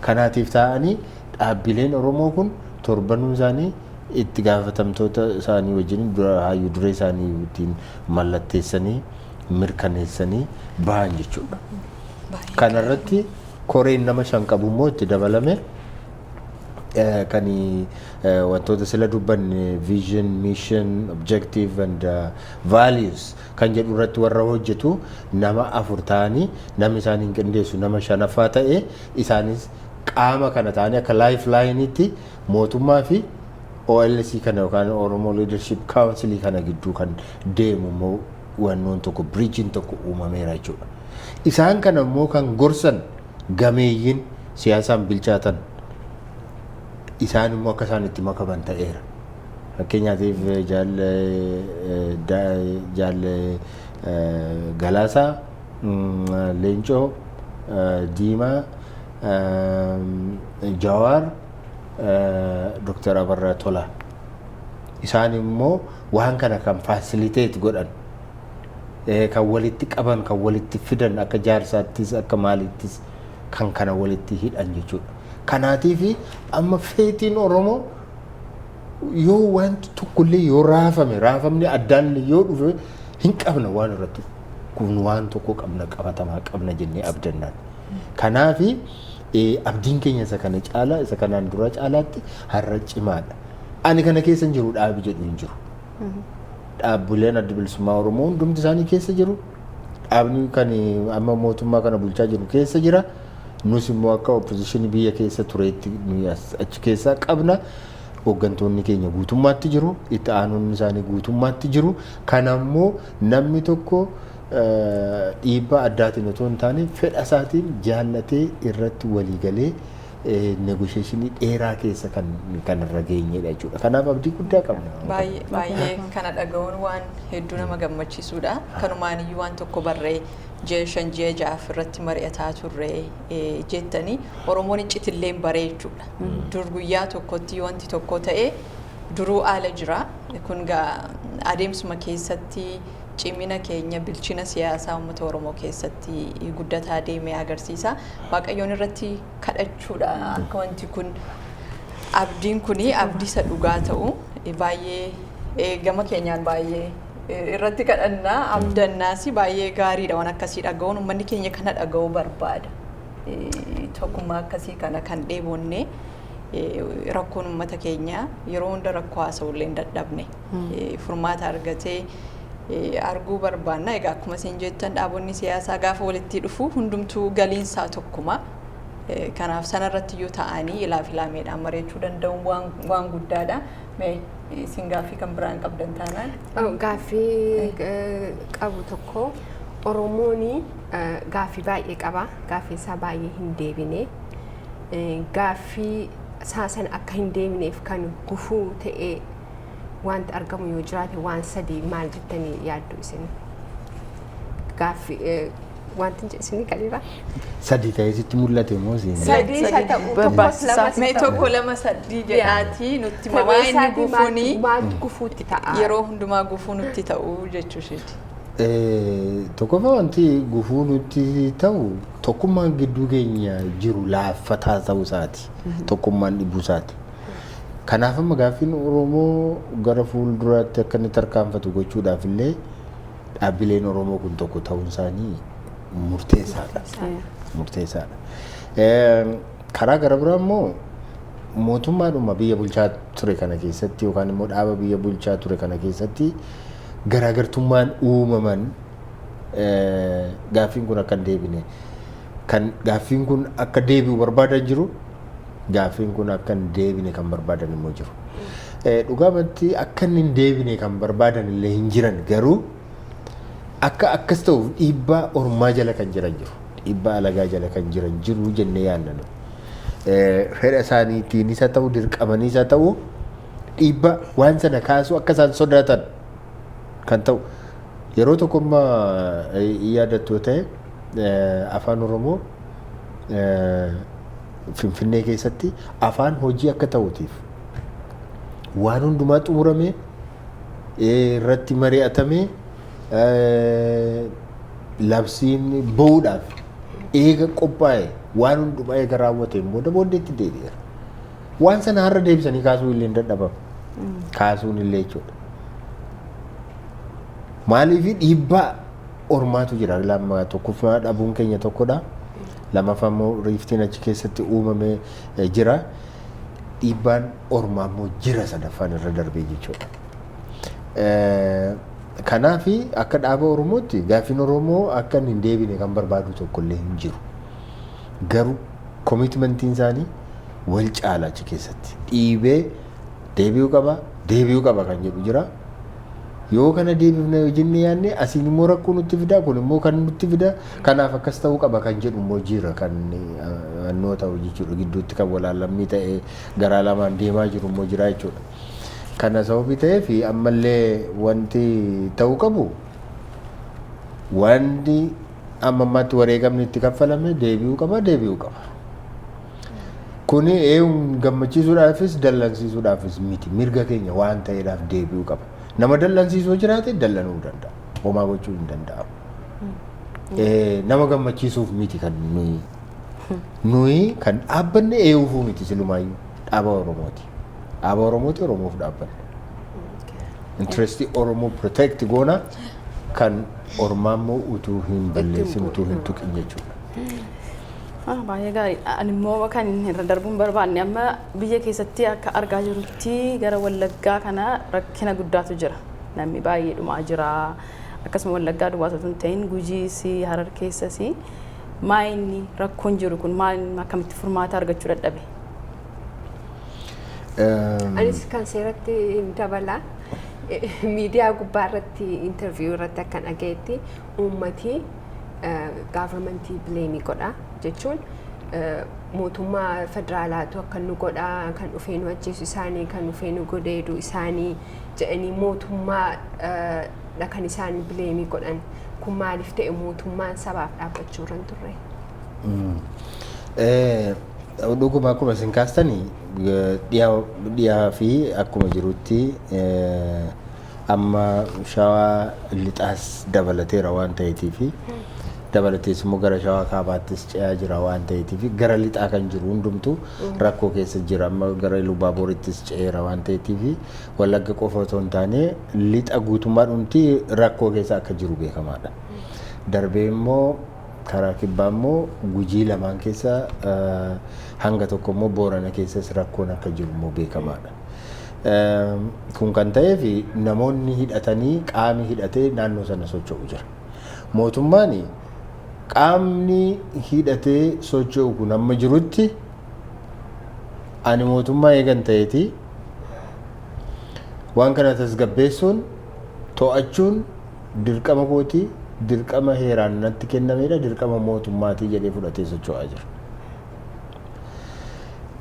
Kanaatiif ta'anii dhaabbileen Oromoo kun torbanuu isaanii itti gaafatamtoota isaanii wajjin, hayyuu duree isaanii ittiin mallatteessanii mirkaneessanii bahan jechuudha. Kanarratti koreen nama shan qabu immoo itti dabalame kan wantoota sila dubbanne, vision, mission, objective and values kan jedhu irratti warra hojjetu nama afur ta'anii, namni isaanii hin qindeessu nama shanaffaa ta'e, isaanis qaama kana ta'anii akka lifeline itti mootummaa fi OLC kana yookaan Oromoo Leadership Council kana gidduu kan deemu immoo wannoon tokko, bridge iin tokko uumameera jechuudha. Isaan kana immoo kan gorsan gameeyyiin siyaasaan bilchaatan, isaan immoo akka isaan itti makaman ta'eera. Fakkeenyaatiif jaalle Galaasaa, Leencoo, Diimaa, Jawaar, Dr. Abarraa Tolaa. Isaan immoo waan kana kan facilitate godhan, kan walitti qaban, kan walitti fidan, akka jaarsaattis akka maalittis kan kana walitti hidhan jechuudha. Kanaatiif amma feetiin Oromoo yoo wanti tokkollee yoo raafame, raafamni addaan yoo dhufe, hin qabna waan irratti kun, waan tokko qabna, qabatamaa qabna jennee abdannaan. Kanaafi abdiin keenya isa kana caalaa, isa kanaan dura caalaatti har'a cimaadha. Ani kana keessa hin jiru dhaabi jedhu hin jiru. Dhaabbileen Adda Bilisummaa Oromoo hundumti isaanii keessa jiru. Dhaabni kan amma mootummaa kana bulchaa jiru keessa jira. Nus immoo akka opposition biyya keessa tureetti nuyi achi keessaa qabna. Hooggantoonni keenya guutummaatti jiru. Itti aanonni isaanii guutummaatti jiru. Kana immoo namni tokko dhiibbaa addaatiin otoo hin taane fedha isaatiin jaallatee irratti waliigalee negotiation ii dheeraa keessa kan irra geenyedha jechuudha. Kanaaf abdii guddaa qabna. Baay'ee baay'ee kana dhaga'uun waan hedduu nama gammachiisudha. Kanumaan iyyuu waan tokko barree ji'a 5, ji'a 6 irratti mari'ataa turre jettanii, Oromoon iccitillee baree jechuudha. Dur guyyaa tokkotti wanti tokko ta'e duruu haala jira. Kun gaa adeemsuma keessatti cimina keenya, bilchina siyaasaa uummata Oromoo keessatti guddataa deeme agarsiisa. Waaqayyoon irratti kadhachuudha akka wanti kun, abdiin kuni abdii isa dhugaa ta'u. Baay'ee gama keenyaan baay'ee irratti kadhannaa, abdannaas. Baay'ee gaariidha waan akkasii dhaga'uun. Uummanni keenya kana dhaga'uu barbaada. Tokkummaa akkasii kana kan dheebonne, rakkoon uummata keenyaa yeroo hunda rakkoo haasa'ullee hin dadhabne furmaata argatee arguu barbaanna. Egaa akkuma isin jettan dhaabonni siyaasaa gaafa walitti dhufu hundumtuu galiinsaa tokkuma. Kanaaf sanarratti iyyuu ta'anii ilaaf ilaameedhaan mari'achuu danda'uun waan guddaadha. Mee isin gaaffii kan biraan qabdan taanaan. Gaaffii qabu tokko, Oromoon gaaffii baay'ee qaba. Gaaffii isaa baay'ee hin deebine. Gaaffii isaa sana akka hin deebineef kan gufuu ta'ee wanti argamu yoo jiraate waan sadii maal jettanii yaaddu isin? Gaaffii wanti isinii galeera? Sadii ta'ee sitti mul'ate moo siin? Sadii isa ta'u, tokkos lamas Mee ta'u. tokko, lama, sadii jedhaatii nutti himaa, inni gufuuni Maaltu gufuutti ta'a? Yeroo hundumaa gufuu nutti ta'u jechuu isheeti. Tokkoffaa wanti gufuu nutti ta'u Tokkummaan gidduu keenya jiru laaffataa ta'uu isaati. Tokkummaan dhibuu isaati. Kanaaf amma gaaffiin Oromoo gara fuulduraatti akka inni tarkaanfatu gochuudhaaf illee dhaabbileen Oromoo kun tokko ta'uun isaanii murteessaadha. Murteessaadha. Karaa gara biraa immoo mootummaadhuma biyya bulchaa ture kana keessatti yookaan immoo dhaaba biyya bulchaa ture kana keessatti garaagartummaan uumaman gaaffiin kun akka hin deebine, kan gaaffiin kun akka deebi'u barbaadan jiru, gaaffiin kun akka hin deebine kan barbaadan immoo jiru. Dhugaamatti akka inni hin deebine kan barbaadan illee hin jiran, garuu akka akkas ta'uuf dhiibbaa ormaa jala kan jiran jiru. Dhiibbaa alagaa jala kan jiran jiru jennee yaadna nu. Fedha isaaniitiin isa ta'u, dirqamanii isa ta'u, dhiibbaa waan sana kaasuu akka isaan sodaatan kan ta'u. Yeroo tokko amma yaadattu ta'e, afaan Oromoo Finfinnee keessatti afaan hojii akka ta'uutiif waan hundumaa xumurame, irratti mari'atame, labsiin bahuudhaaf eega qophaa'e, waan hundumaa eega raawwateen booda booddeetti deebi'eera. Waan sana har'a deebisanii kaasuu illee hin dadhabamu. Kaasuun illee jechuudha. Maaliif? Dhiibbaa ormaatu jira. Lama, tokkoffaa dhabuun keenya tokkodha. Lammaffaa immoo riiftiin achi keessatti uumamee jira. Dhiibbaan ormaa immoo jira sadaffaan irra darbee jechuudha. Kanaaf akka dhaaba Oromootti gaaffiin Oromoo akka hin deebine kan barbaadu tokkollee hin jiru. Garuu commitmentiin isaanii wal caala achi keessatti. Dhiibee deebi'uu qaba, deebi'uu qaba kan jedhu jira. Yoo kana deebifna yoo jenne yaadne, asiin immoo rakkoo nutti fida, kun immoo kan nutti fida, kanaaf akkas ta'uu qaba kan jedhu immoo jira, kan annoo ta'u jechuudha. Gidduutti kan walaalammii ta'ee garaa lamaan deemaa jiru immoo jira jechuudha. Kana sababii ta'eef ammallee wanti ta'uu qabu, wanti amma ammaatti wareegamni itti kaffalame deebi'uu qaba, deebi'uu qaba. Kuni eenyuun gammachiisuudhaafis dallansiisuudhaafis miti, mirga keenya waan ta'eedhaaf deebi'uu qaba. Nama dallansiisuu jiraate dallanuu danda'a. Homaa gochuu hin danda'amu. Nama gammachiisuuf miti kan nuyi kan dhaabbanne, eenyuufuu miti, silumaayyuu dhaaba Oromooti. Dhaaba Oromooti, Oromoof dhaabbanne. Interestii Oromoo protect goona, kan ormaa immoo utuu hin balleessin, utuu hin tuqin jechuudha. Baay'ee gaariidha. Ani immoo kan irra darbuun barbaanne, amma biyya keessatti akka argaa jirrutti gara Wallaggaa kana rakkina guddaatu jira. Namni baay'ee dhumaa jira. Akkasuma Wallaggaa duwwaa osoo hin ta'in Gujiis, Harar keessas. Maa inni rakkoon jiru kun maal, akkamitti furmaata argachuu dadhabe? Anis kan seeratti dabala. Miidiyaa gubbaa irratti interview irratti akkan dhagayetti, uummati governmentii blame godha jechuun mootummaa federaalaatu akka nu godha, kan dhufee nu ajjeesu isaanii, kan dhufee nu godeedu isaanii jedhanii mootummaa dha kan isaan blame godhan. Kun maaliif ta'e? Mootummaan sabaaf dhaabbachuu irra hin turre? Dhuguma akkuma isin kaastanii, dhiyaa fi akkuma jirutti amma Shawaa Lixaas dabalateera waan ta'eetiif, dabalatees immoo gara Shawaa Kaabaattis ce'aa jira waan ta'eetiif, gara lixaa kan jiru hundumtuu rakkoo keessa jira. Amma gara Lubaaborittis ce'eera waan ta'eetiif, Wallagga qofa otoo hin taane lixa guutummaa dhumti rakkoo keessa akka jiru beekamaadha. Darbee immoo karaa kibbaa immoo Gujii lamaan keessa, hanga tokko immoo Boorana keessas rakkoon akka jiru immoo beekamaadha. Kun kan ta'eef namoonni hidhatanii, qaami hidhatee naannoo sana socho'u jira. Mootummaan qaamni hidhatee socho'u kun amma jirutti ani mootummaa eegan ta'eeti waan kana tasgabbeessuun, to'achuun dirqama kootii, dirqama heeraan natti kennamedha, dirqama mootummaatii jedhee fudhatee socho'aa jira.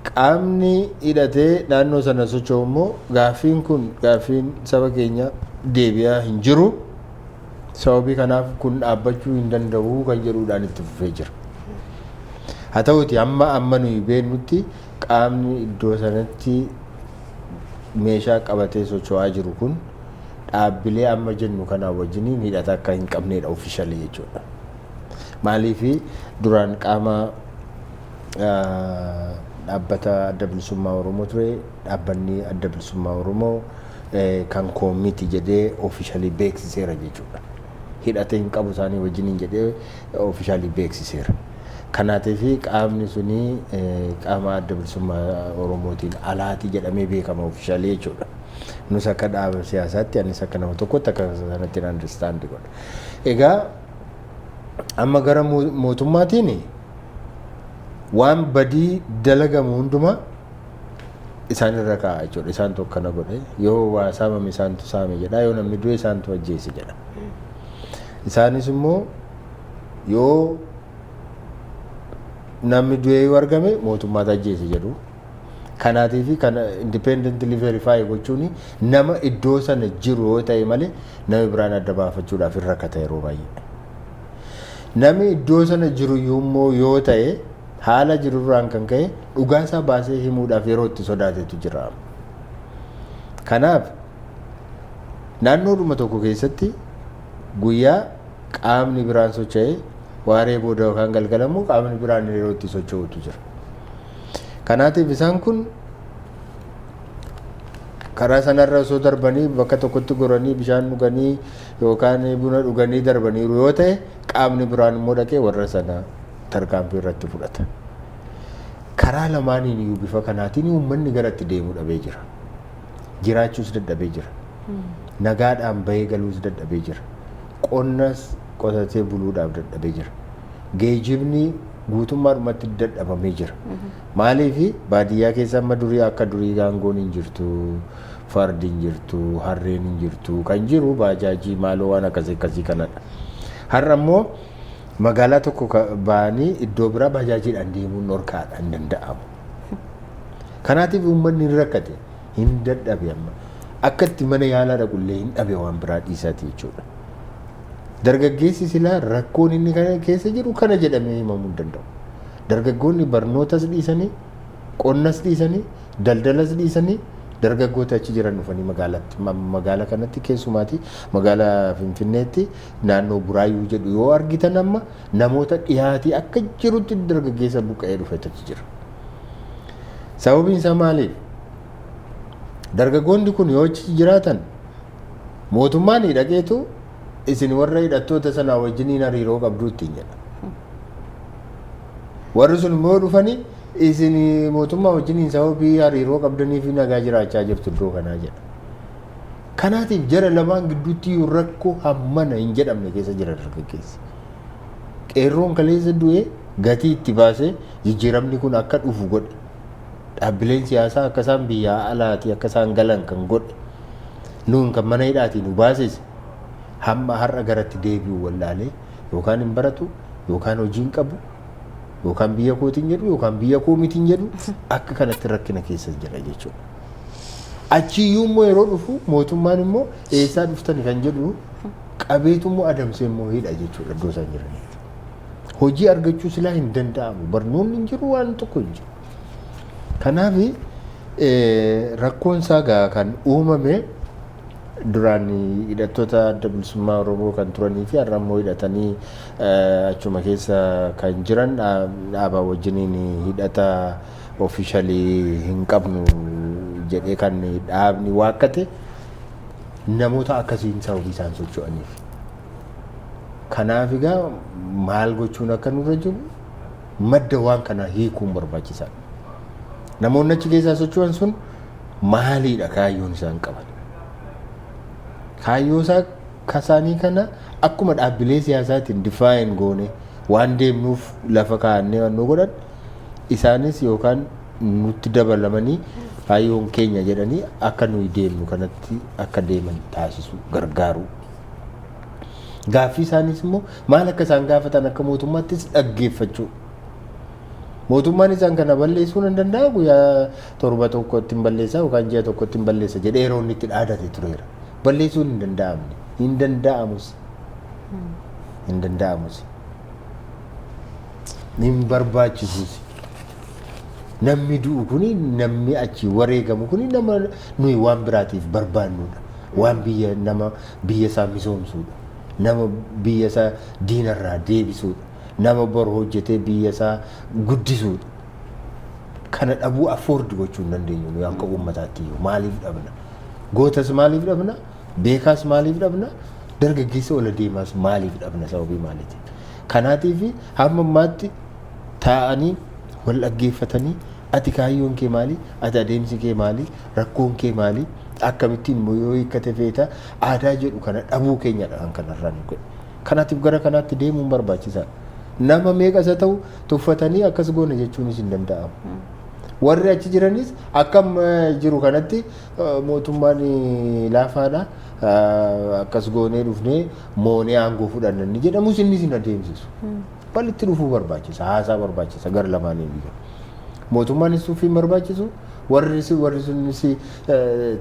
Qaamni hidhatee naannoo sana socho'u immoo gaaffiin kun, gaaffiin saba keenya deebi'aa hin jiru. Sababii kanaaf kun dhaabbachuu hin danda'u kan jedhuudhaan itti fufee jira. Haa ta'uti amma amma nuyi beeknutti qaamni iddoo sanatti meeshaa qabatee socho'aa jiru kun dhaabbilee amma jennu kanaa wajjiniin hidhata akka hin qabnedha officially jechuudha. Maaliif duraan qaama dhaabbata Adda Bilisummaa Oromoo ture. Dhaabbanni Adda Bilisummaa Oromoo kan koo miti jedhee officially beeksiseera jechuudha. Hidhatee hin qabu isaanii wajjiniin jedhee officially beeksiseera. Kanaatiif qaamni suni qaama Adda Bilisummaa Oromootiin alaati jedhamee beekama officially jechuudha. Nus akka dhaaba siyaasaatti, anis akka nama tokkotti akka sanatti understand godha. Egaa amma gara mootummaatiin waan badii dalagamu hundumaa isaan irra kaa'a jechuudha. Isaantu akkana godhe, yoo waa saamame isaantu saame jedha, yoo namni du'e isaantu ajjeese jedha. Isaanis immoo yoo namni du'ee yoo argame mootummaatu ajjeese jedhu. Kanaatiif kana independently verify gochuun nama iddoo sana jiru yoo ta'e malee nama biraan adda baafachuudhaaf hin rakkata yeroo baay'ee. Namni iddoo sana jiru immoo yoo ta'e, haala jirurraan kan ka'e dhugaa isaa baasee himuudhaaf yeroo itti sodaatetu jira. Kanaaf naannoodhuma tokko keessatti guyyaa qaamni biraan socho'ee, waaree booda yookaan galgala immoo qaamni biraan yeroo itti socho'utu jira. Kanaatiif isaan kun karaa sanarra osoo darbanii bakka tokkotti goranii bishaan dhuganii yookaan buna dhuganii darbaniiru yoo ta'e, qaamni biraan immoo dhaqee warra sana tarkaanfii irratti fudhata. Karaa lamaaniin iyyuu bifa kanaatiin uummanni gara itti deemuu dhabee jira. Jiraachuus dadhabee jira. Nagaadhaan bahee galuus dadhabee jira. Qonnas qotatee buluudhaaf dadhabee jira. Geejjibni guutummaadhumatti dadhabamee jira. Maaliif baadiyyaa keessa amma durii akka durii gaangoon hin jirtu, fardi hin jirtu, harreen hin jirtu, kan jiru baajaajii maaloo waan akkasii akkasii kanadha. Har'a immoo magaalaa tokko ba'anii iddoo biraa baajaajiidhaan deemuun dhorkaadha, hin danda'amu. Kanaatiif uummanni hin rakkate, hin dadhabe amma. Akka itti mana yaalaa dhaqullee hin dhabe, waan biraa dhiisaati jechuudha. Dargaggeessi silaa rakkoon inni kana keessa jiru kana jedhamee himamuu hin danda'u. Dargaggoonni barnootas dhiisanii, qonnas dhiisanii, daldalas dhiisanii, dargaggoota achi jiran dhufanii magaalatti, magaalaa kanatti, keessumaati magaalaa Finfinneetti naannoo Buraayyuu jedhu yoo argitan, amma namoota dhiyaatii akka jirutti dargaggeessa buqqa'ee dhufetu achi jira. Sababiin isaa maaliif? Dargaggoonni kun yoo achi jiraatan mootummaan dhaqeetu isin warra hidhattoota sanaa wajjiniin hariiroo qabduu ittiin jedha. Warri sun immoo dhufanii isin mootummaa wajjiniin sababii hariiroo qabdanii fi nagaa jiraachaa jirtu iddoo kanaa jedha. Kanaatiif jara lamaan gidduutti iyyuu rakkoo hammana hin jedhamne keessa jira dargaggeessi. Qeerroon kaleessa du'ee gatii itti baasee jijjiiramni kun akka dhufu godhe. Dhaabbileen siyaasaa akka isaan biyyaa alaatii akka isaan galan kan godhe. Nuun kan mana hidhaatii nu baasise hamma har'a garatti deebi'u wallaalee, yookaan hin baratu, yookaan hojii hin qabu, yookaan biyya kootiin jedhu, yookaan biyya koo mitiin jedhu, akka kanatti rakkina keessa jira jechuudha. Achiyyuu immoo yeroo dhufu mootummaan immoo eessaa dhuftani kan jedhu qabeetu immoo adamsee immoo hidha jechuudha iddoo isaan jiranitti. Hojii argachuu silaa hin danda'amu, barnoonni hin jiru, waan tokko hin jiru. Kanaaf rakkoon isaa gaa kan uumame duraan hidhattoota Adda Bilisummaa Oromoo kan turanii fi har'a immoo hidhatanii achuma keessa kan jiran dhaabaa wajjiniin hidhata officially hin qabnu jedhee kan dhaabni waakkate namoota akkasiin sababii isaan socho'aniif. Kanaaf egaa maal gochuun akka nurra jiru, madda waan kanaa hiikuun barbaachisaadha. Namoonni achi keessaa socho'an sun maaliidha kaayyoon isaan qaban? Kaayyoo isaa kasaanii kana akkuma dhaabbilee siyaasaatiin define goone waan deemnuuf lafa kaa'annee waan nu godhan, isaanis yookaan nutti dabalamanii kaayyoon keenya jedhanii akka nuyi deemnu kanatti akka deeman taasisu gargaaru. Gaaffii isaanis immoo maal akka isaan gaafatan akka mootummaattis dhaggeeffachuu. Mootummaan isaan kana balleessuu nan danda'a, guyyaa 7 tokkotti hin balleessa yookaan ji'a tokkotti hin balleessa jedhee yeroo inni itti dhaadate tureera. Balleessuun hin danda'amne. Hin danda'amus. Hin danda'amus. Hin barbaachisus. Namni du'u kuni, namni achi wareegamu kuni, nama nuyi waan biraatiif barbaannudha. Waan biyya nama biyya isaa misoomsuudha. Nama biyya isaa diinarraa deebisuudha. Nama boru hojjetee biyya isaa guddisuudha. Kana dhabuu afford gochuu hin dandeenyu nuyi akka uummataatti iyyuu. Maaliif dhabna? Gootas maaliif dhabna? Beekaas maaliif dhabna? Dargaggeessa ola deemaas maaliif dhabna? Sababii maaliitiif? Kanaatiif hamma ammaatti taa'anii wal dhaggeeffatanii, ati kaayyoon kee maali? Ati adeemsi kee maali? Rakkoon kee maali? Akkamittiin immoo yoo hiikkate feeta aadaa jedhu kana dhabuu keenyadha kan kanarraa nu godhe. Kanaatiif gara kanaatti deemuun barbaachisaadha. Nama meeqa isa ta'u tuffatanii akkas goone jechuunis hin danda'amu. Warri achi jiranis akkam jiru kanatti mootummaan laafaadha. Akkas goonee dhufnee moonee aangoo fudhanna inni jedhamus innis hin adeemsisu. Walitti dhufuu barbaachisa, haasaa barbaachisa gara lamaaniin iyyuu. Mootummaanis tuffii hin barbaachisu, warri sunis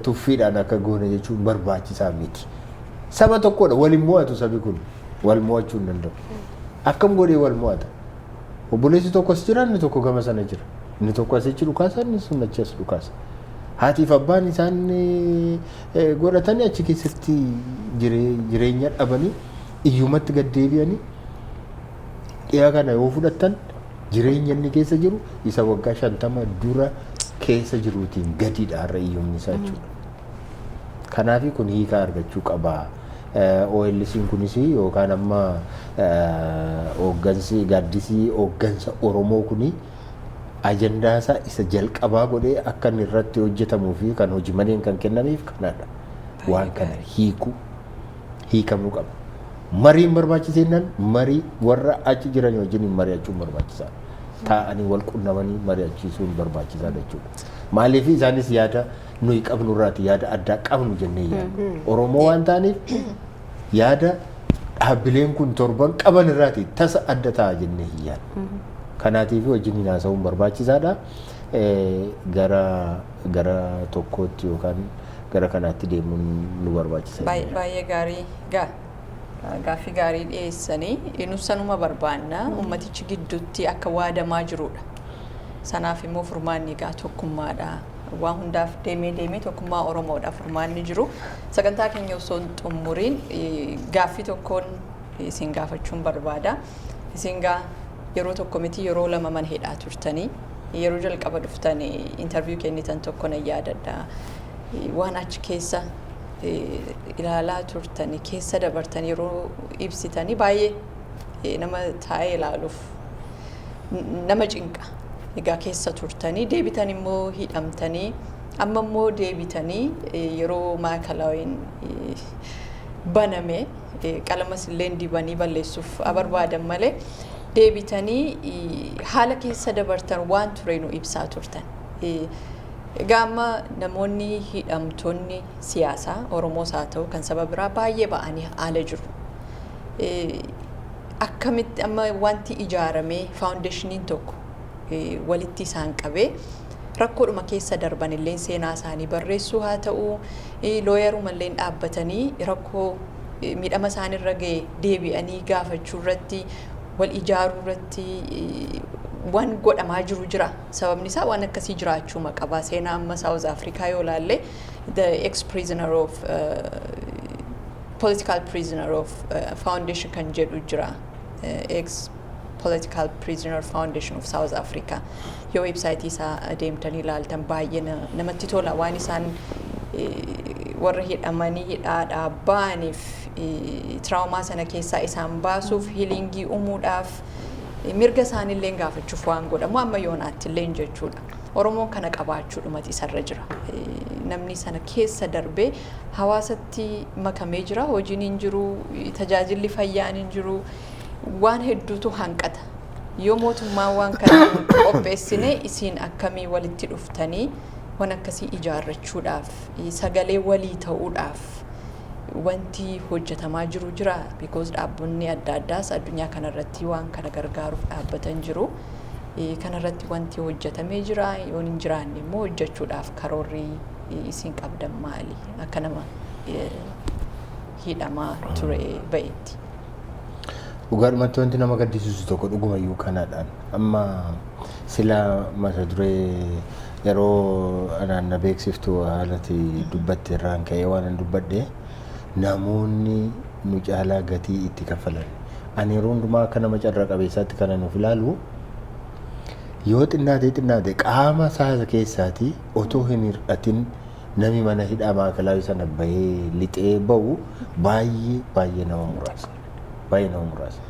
tuffiidhaan akka goone jechuun barbaachisaa miti. Saba tokkodha, wal hin mo'atu sabi kun, wal mo'achuu hin danda'u. Akkam godhee wal mo'ata? Obboleessi tokko as jira, inni tokko gama sana jira. Inni tokko asichi dhukaasa, inni sun achi as dhukaasa. Haatiif abbaan isaan godhatanii achi keessatti jireenya dhabanii iyyumatti gad deebi'anii, dhiyaa kana yoo fudhattan jireenya inni keessa jiru isa waggaa 50 dura keessa jiruutiin gadiidha har'a iyyumni isaa jechuudha. Kanaaf kun hiika argachuu qaba. OLC'n kunis yookaan amma hooggansi gaaddisii hooggansa Oromoo kuni ajandaa isaa isa jalqabaa godhee akka inni irratti hojjetamuu fi kan hojii maneen kan kennameef kanadha. Waan kana hiikuu hiikamuu qaba. Mariin barbaachiseennan marii warra achi jiran wajjin mari'achuun barbaachisaadha. Taa'anii wal qunnamanii mari'achiisuun barbaachisaadha jechuudha. Maaliif isaanis yaada nuyi qabnu irraati yaada addaa qabnu jennee yaadna. Oromoo waan ta'aniif yaada dhaabbileen kun torban qaban irraati tasa adda ta'a jennee hin yaadnu. Kanaatiif wajjin haasa'uun barbaachisaadha. Gara tokkootti yookaan gara kanaatti deemuun nu barbaachisa. Baay'ee gaarii, gaaffii gaarii dhiyeessanii. Nus sanuma barbaanna, ummatichi gidduutti akka waadamaa jirudha. Sanaaf immoo furmaanni egaa tokkummaadha. Waan hundaaf deemee deemee tokkummaa Oromoodha furmaanni jiru. Sagantaa keenya osoo hin xumuriin gaaffii tokkoon isin gaafachuun barbaada. Isin gaa yeroo tokko miti, yeroo lama mana hidhaa turtanii, yeroo jalqaba dhuftanii interview kennitan tokko nan yaadadha. Waan achi keessa ilaalaa turtanii keessa dabartan yeroo ibsitanii baay'ee nama taa'ee ilaaluuf nama cinqa. Egaa keessa turtanii deebitan immoo hidhamtanii, amma immoo deebitanii yeroo maakalaawin baname qalamas illee dibanii balleessuuf barbaadan malee deebitanii haala keessa dabartan waan ture nu ibsaa turtan. Egaa amma namoonni hidhamtoonni siyaasaa Oromoos haa ta'u kan saba biraa baay'ee ba'anii haala jiru. Akkamitti amma wanti ijaaramee foundationiin tokko walitti isaan qabee rakkoodhuma keessa darban illee seenaa isaanii barreessuu haa ta'u, lawyeruma illee dhaabbatanii rakkoo miidhama isaanirra ga'e deebi'anii gaafachuu irratti wal ijaaruu irratti waan godhamaa jiru jira. Sababni isaa waan akkasii jiraachuu qaba. Seenaa amma South Africa yoo ilaalle, the ex prisoner of political prisoner of foundation kan jedhu jira. Ex Political Prisoner Foundation of South Africa. Yoo websiteii isaa deemtanii ilaaltan baay'ee namatti tola, waan isaan warra hidhamanii hidhaadhaa ba'aniif trauma sana keessaa isaan baasuuf, healingii uumuudhaaf, mirga isaaniillee gaafachuuf waan godhamu amma yoonaatti illee jechuudha. Oromoon kana qabaachuudhumati isarra jira. Namni sana keessa darbee hawaasatti makamee jira. Hojiin hin jiru, tajaajilli fayyaan hin jiru, waan hedduutu hanqata. Yoo mootummaan waan kana qopheessine, isin akkamii walitti dhuftanii waan akkasii ijaarrachuudhaaf, sagalee walii ta'uudhaaf wanti hojjetamaa jiru jira? Because dhaabbonni adda addaas addunyaa kanarratti waan kana gargaaruuf dhaabbatan jiru. Kanarratti wanti hojjetamee jira? Yoo hin jiraanne immoo hojjechuudhaaf karoorri isin qabdan maali akka nama hidhamaa ture ba'etti? Dhugaadhumatti wanti nama gaddisiisu tokko dhugumayyuu kanaadhaan. Amma sila mata duree yeroo anaan na beeksiftu haalati dubbatte irraan ka'ee waan an dubbadhe, namoonni nu caalaa gatii itti kaffalan Ani yeroo hundumaa akka nama carraa qabeessaatti kan ani of ilaalu, yoo xinnaate xinnaate qaama isaa keessaatii otoo hin hir'atin namni mana hidhaa Maakalaawii sana bahee lixee bahu baay'ee baay'ee nama muraasa. Baay'ee nama muraasa.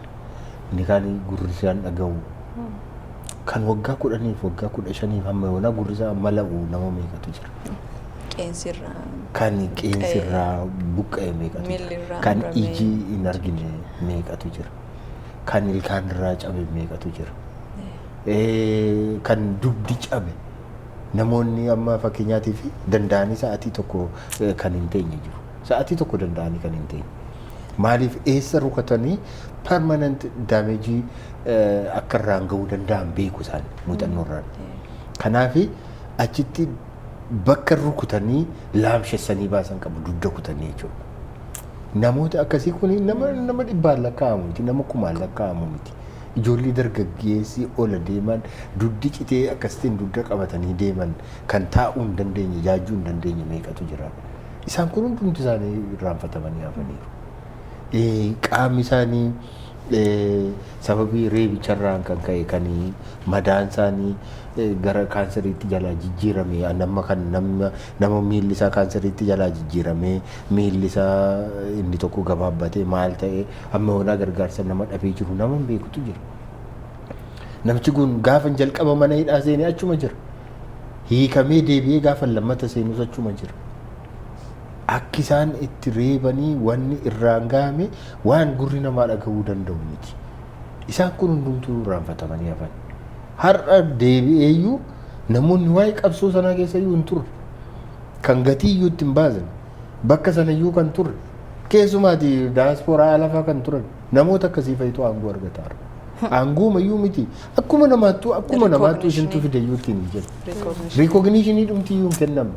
Inni kaan gurri isaan dhaga'u, kan waggaa 10f, waggaa 15f hamma yoonaa gurri isaa mala'u nama meeqatu jira. Qeensirraa. Kan qeensirraa buqqa'e meeqatu jira. Miillirraa Kan murame. iji hin argine meeqatu jira. Kan ilkaanirraa cabe meeqatu jira. Kan dugdi cabe, namoonni amma fakkeenyaatiif danda'anii sa'aatii tokko kan hin teenye jiru. Sa'aatii tokko danda'anii kan hin teenye. Maaliif, eessa rukatanii permanent damage akka irraan gahuu danda'an beeku isaan muuxannoo irraan. Kanaaf achitti bakka rukutanii laamshessanii baasan qabu, dugda kutanii jechuudha. Namoota akkasii kun nama dhibbaan lakkaa'amu miti, nama kumaan lakkaa'amu miti. Ijoollee dargaggeessi ola deeman dugdi citee akkasitiin dugda qabatanii deeman, kan taa'uu hin dandeenye, jaajuu hin dandeenye meeqatu jira. Isaan kun hundumti isaanii irraanfatamanii hafaniiru. Qaamni isaanii sababii reebicharraan kan ka'e kan madaan isaanii gara kaanseriitti jalaa jijjiirame, nama kan nama miilli isaa kaanseriitti jalaa jijjiirame, miilli isaa inni tokko gabaabbatee maal ta'e, amma yoonaa gargaarsa nama dhabee jiru nama hin beekutu jira. Namichi kun gaafa jalqaba mana hidhaa seenee achuma jira. Hiikamee deebi'ee gaafa lammata seenus achuma jira. Akki isaan itti reebanii wanni irraan gahame waan gurri namaa dhagahuu danda'u miti. Isaan kun hundumtuu irraanfatamanii hafan. Har'a deebi'eeyyuu namoonni waa'ee qabsoo sanaa keessa iyyuu hin turre. Kan gatii iyyuu itti hin baasne. Bakka sana iyyuu kan turre. Keessumaati daasporaa alafaa kan turan. Namoota akkasii fa'itu aangoo argataa jira. Aangoo iyyuu miti. Akkuma namaattuu isintu fide iyyuu ittiin hin jennu. Recognition dhumti iyyuu hin kennamne.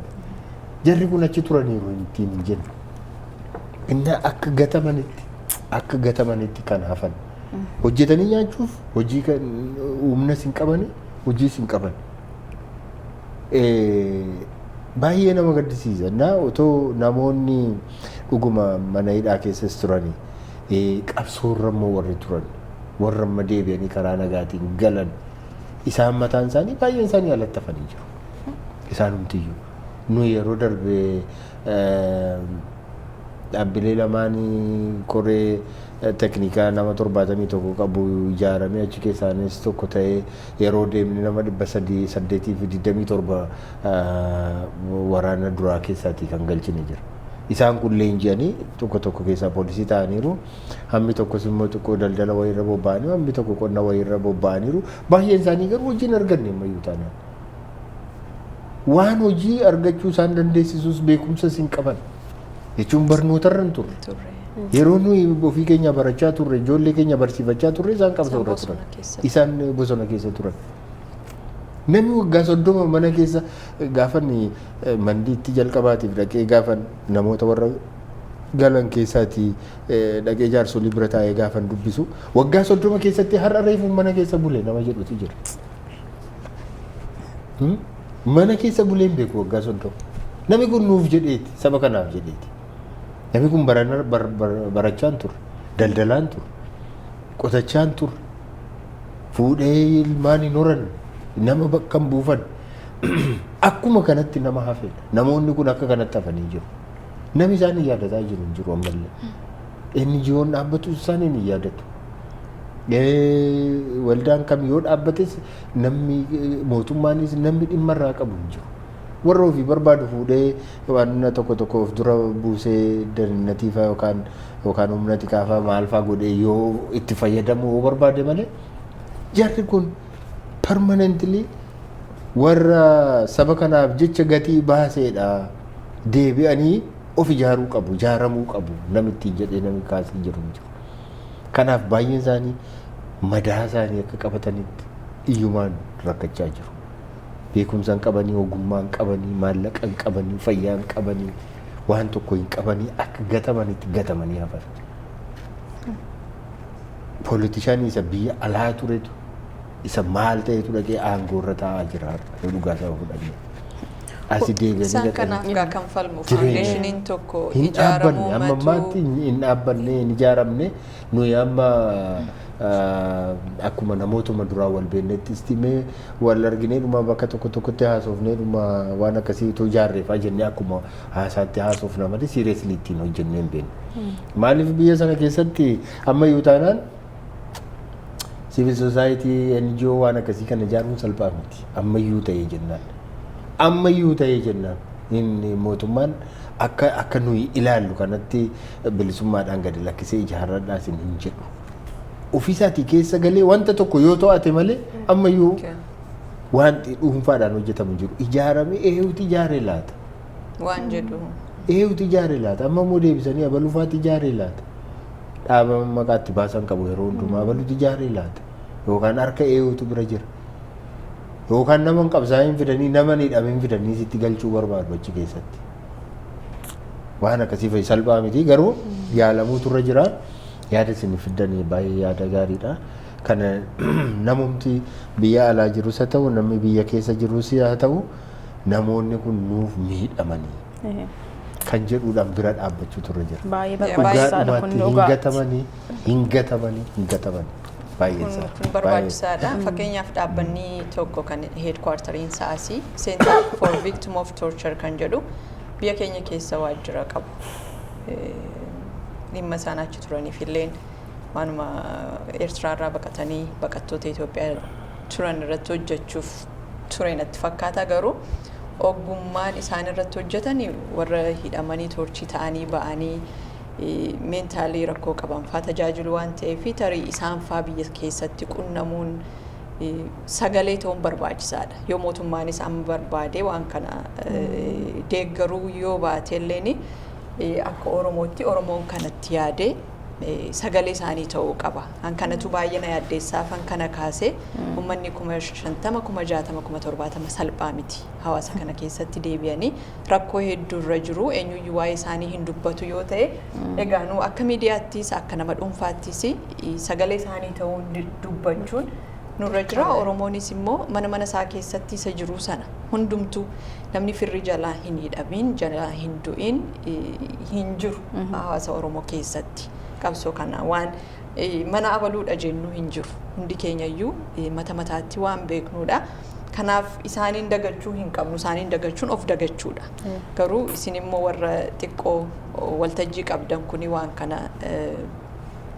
Jarri kun achi turaniiru ittiin hin jennu. Inni akka gatamanitti kan hafan. Hojjetanii nyaachuuf hojii kan humnas hin qabani, hojiis hin qaban. Baay'ee nama gaddisiisa. Na otoo namoonni dhuguma mana hidhaa keessas turani, qabsoorra immoo warri turan, warra amma deebi'anii karaa nagaatiin galan, isaan mataan isaanii baay'een isaanii alatti hafanii jiru. Isaanumtiyyuu. Nu yeroo darbe dhaabbilee lamaanii koree teknikaa nama 71 qabu ijaaramee, achi keessaanis tokko ta'ee yeroo deemne, nama 327 waraana duraa keessaatii kan galchine jira. Isaan kun leenji'anii tokko tokko keessaa poolisii ta'aniiru. Hammi tokkos immoo xiqqoo daldala wayiirra bobba'aniiru. Hammi tokko qonna wayiirra bobba'aniiru. Baay'een isaanii garuu hojii hin arganne ammayyuu taanaan. Waan hojii argachuu isaan dandeessisus beekumsas hin qaban. Jechuun barnootarra hin turre. Yeroo nuyi ofii keenya barachaa turre, ijoollee keenya barsiifachaa turre, isaan qabsoorra turan. Isaan bosona keessa turan. Namni waggaa 30 mana keessa, gaafan mandiitti jalqabaatiif dhaqee, gaafan namoota warra galan keessaatii dhaqee jaarsolii bira taa'ee gaafan dubbisu, waggaa 30 keessatti har'a reefuun mana keessa bule nama jedhutu jira. Mana keessa bulee hin beeku waggaa 30. Namni kun nuuf jedheeti, saba kanaaf jedheeti. Namni kun barachaan turre, daldalaan turre, qotachaan turre, fuudhee ilmaan hin horanne, nama bakka hin buufanne. Akkuma kanatti nama hafedha. Namoonni kun akka kanatti hafanii jiru. Namni isaan hin yaadataa jiru hin jiru ammallee. NGO'n dhaabbatu isaan hin yaadatu. Waldaan kam yoo dhaabbates namni, mootummaanis namni dhimma irraa qabu hin jiru. Warra ofii barbaadu fuudhee waan tokko tokko of dura buusee daninatiifaa yookaan humna tikaafaa maal faa godhee yoo itti fayyadamuu yoo barbaade malee, jarri kun permanently warra saba kanaaf jecha gatii baaseedha. Deebi'anii of ijaaruu qabu, ijaaramuu qabu namni ittiin jedhee namni kaasee jiru hin jiru. Kanaaf baay'een isaanii madaa isaanii akka qabatanitti iyyumaan rakkachaa jiru. Beekumsa hin qabanii, ogummaa hin qabanii, maallaqa hin qabanii, fayyaa hin qabanii, waan tokko hin qabanii, akka gatamanitti gatamanii hafan. Politician isa biyya alaa turetu, isa maal ta'etu dhaqee aangoo irra taa'aa jira yoo dhugaa isaa fudhannee. Asii deebi'anii Isaan dhaqanii kanaaf gaa kan falmu Jireenya. foundationiin tokko hin dhaabbanne, ijaaramuu amma ammaatti matu hin dhaabbanne, hin ijaaramne. Nuyi amma akkuma namootuma duraa wal beeknetti istimee wal arginee dhuma bakka tokko tokkotti haasofnee dhuma waan akkasii utuu ijaarreefaa jennee akkuma haasaatti haasofna malee seriously ittiin hojjennee hin beeknu. Maaliif biyya sana keessatti ammayyuu taanaan civil society, NGO waan akkasii kana ijaaruun salphaa miti, ammayyuu ta'ee jennaan. Ammayyuu ta'ee jennaan inni mootummaan akka nuyi ilaallu kanatti bilisummaadhaan gadi lakkisee ijaarradhaa isin hin jedhu. Ofiisaatii keessa galee wanta tokko yoo to'ate malee ammayyuu wanti dhuunfaadhaan hojjetamu jiru. Ijaaramee eenyutu ijaaree laata? Waan jedhu. Eenyutu ijaaree laata? Amma immoo deebisanii abaluufaatti ijaaree laata? Dhaaba maqaatti baasan qabu yeroo hundumaa abaluutu ijaaree laata? Yookaan harka eenyutu bira jira? Yookaan nama hin qabsaa'in fidanii, nama hin hidhamin fidanii sitti galchuu barbaadu achi keessatti. Waan akkasii fa'i salphaa miti, garuu yaalamuutu irra jira. Yaada isin fiddanii baay'ee yaada gaariidha. Kana namumti biyya alaa jirus haa ta'u, namni biyya keessa jirus haa ta'u, namoonni kun nuuf miidhamanii kan jedhuudhaan bira dhaabbachuutu irra jira. Baay'ee Baay'ee barbaachisaadha kun Dhugaadhumaatti hin dhugaa. gatamanii, hin gatamanii, hin gatamanii. Baay'ee Kun isaa. kun barbaachisaadha. Fakkeenyaaf dhaabbanni tokko kan headquarteriin isaasii Center for Victim of Torture kan jedhu biyya keenya keessa waajjira qabu. Dhimma isaan achi turaniif illeen waanuma Eertiraarraa baqatanii baqattoota Itoophiyaa turan irratti hojjechuuf ture natti fakkaata, garuu ogummaan isaan irratti hojjetan warra hidhamanii torture ta'anii ba'anii mentally rakkoo qaban faa tajaajilu waan ta'eef, tarii isaan faa biyya keessatti qunnamuun sagalee ta'uun barbaachisaadha. Yoo mootummaanis amma barbaade waan kana deeggaruu yoo baate illeen, akka Oromootti Oromoon kanatti yaadee sagalee isaanii ta'uu qaba. An kanatu baay'ee na yaaddeessaaf an kana kaasee. Uummanni 50,000, 60,000, 70,000 salphaa miti. Hawaasa kana keessatti deebi'anii rakkoo hedduu irra jiru, eenyuyyuu waa'ee isaanii hin dubbatu yoo ta'e, egaa nu akka miidiyaattis akka nama dhuunfaattis sagalee isaanii ta'uu dubbachuun nurra jira. Oromoonis immoo mana mana isaa keessatti isa jiru sana hundumtuu namni firri jalaa hin hidhamin, jalaa hin du'in hin jiru hawaasa Oromoo keessatti. Qabsoo kana waan mana abaluudha jennu hin jiru. Hundi keenyayyuu mata mataatti waan beeknudha. Kanaaf isaaniin dagachuu hin qabnu. Isaaniin dagachuun of dagachuudha. Garuu isin immoo warra xiqqoo waltajjii qabdan kuni waan kana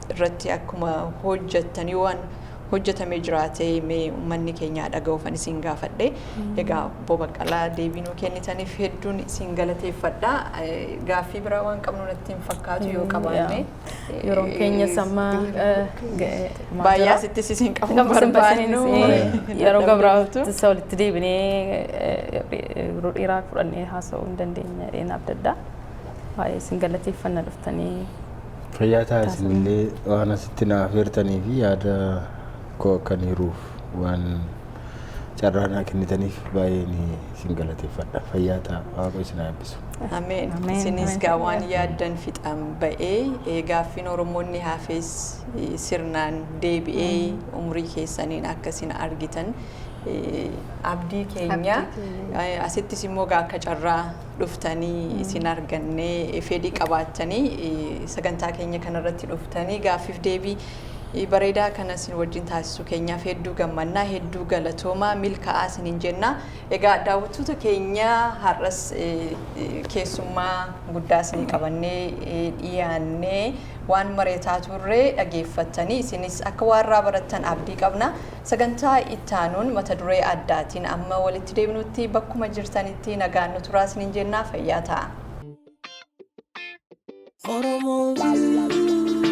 irratti akkuma hojjettanii waan hojjetamee jiraate mee uummanni keenya dhaga'uufan isin gaafadhe. Egaa obbo Baqqalaa, deebii nuu kennitaniif hedduun isin galateeffadha. Gaaffii biraa waan qabnu natti hin fakkaatu, yoo qabaanne. Yeroon keenyas amma Baay'ee asittis isin qabu barbaannu. Yeroo gabraatti walitti deebinee yeroo dheeraa fudhannee haasa'uu hin dandeenya jedheen abdadha. Baay'ee isin galateeffanna dhuftanii. Fayyaa ta'a, isinillee waan asitti na affeertanii fi yaada koo akkan hiruuf waan carraa naa kennitaniif baay'een isin galateeffadha. Fayyaa ta'a, Waaqa isin haa eebbisu. Ameen. Ameen, Isinis ameen. gaa waan yaaddan fixan ba'ee gaaffiin Oromoonni hafes sirnaan deebi'ee umurii keessaniin akka isin argitan abdii keenya. Abdii keenya. Asittis immoo gaa akka carraa dhuftanii isin argannee fedhii qabaattanii sagantaa keenya kanarratti dhuftanii gaaffiif deebii bareedaa kana isin wajjin taasisuu keenyaaf hedduu gammannaa, hedduu galatoomaa, milkaa'aa isiniin jenna. Egaa daawwattoota keenya, har'as keessummaa guddaa isinii qabannee dhiyaannee waan mareetaa turre dhageeffattanii isinis akka waan irraa barattan abdii qabna. Sagantaa ittaanuun mata duree addaatiin amma walitti deebinutti bakkuma jirtanitti nagaan nu turaa isiniin jennaa, fayyaa ta'a. Oromo View.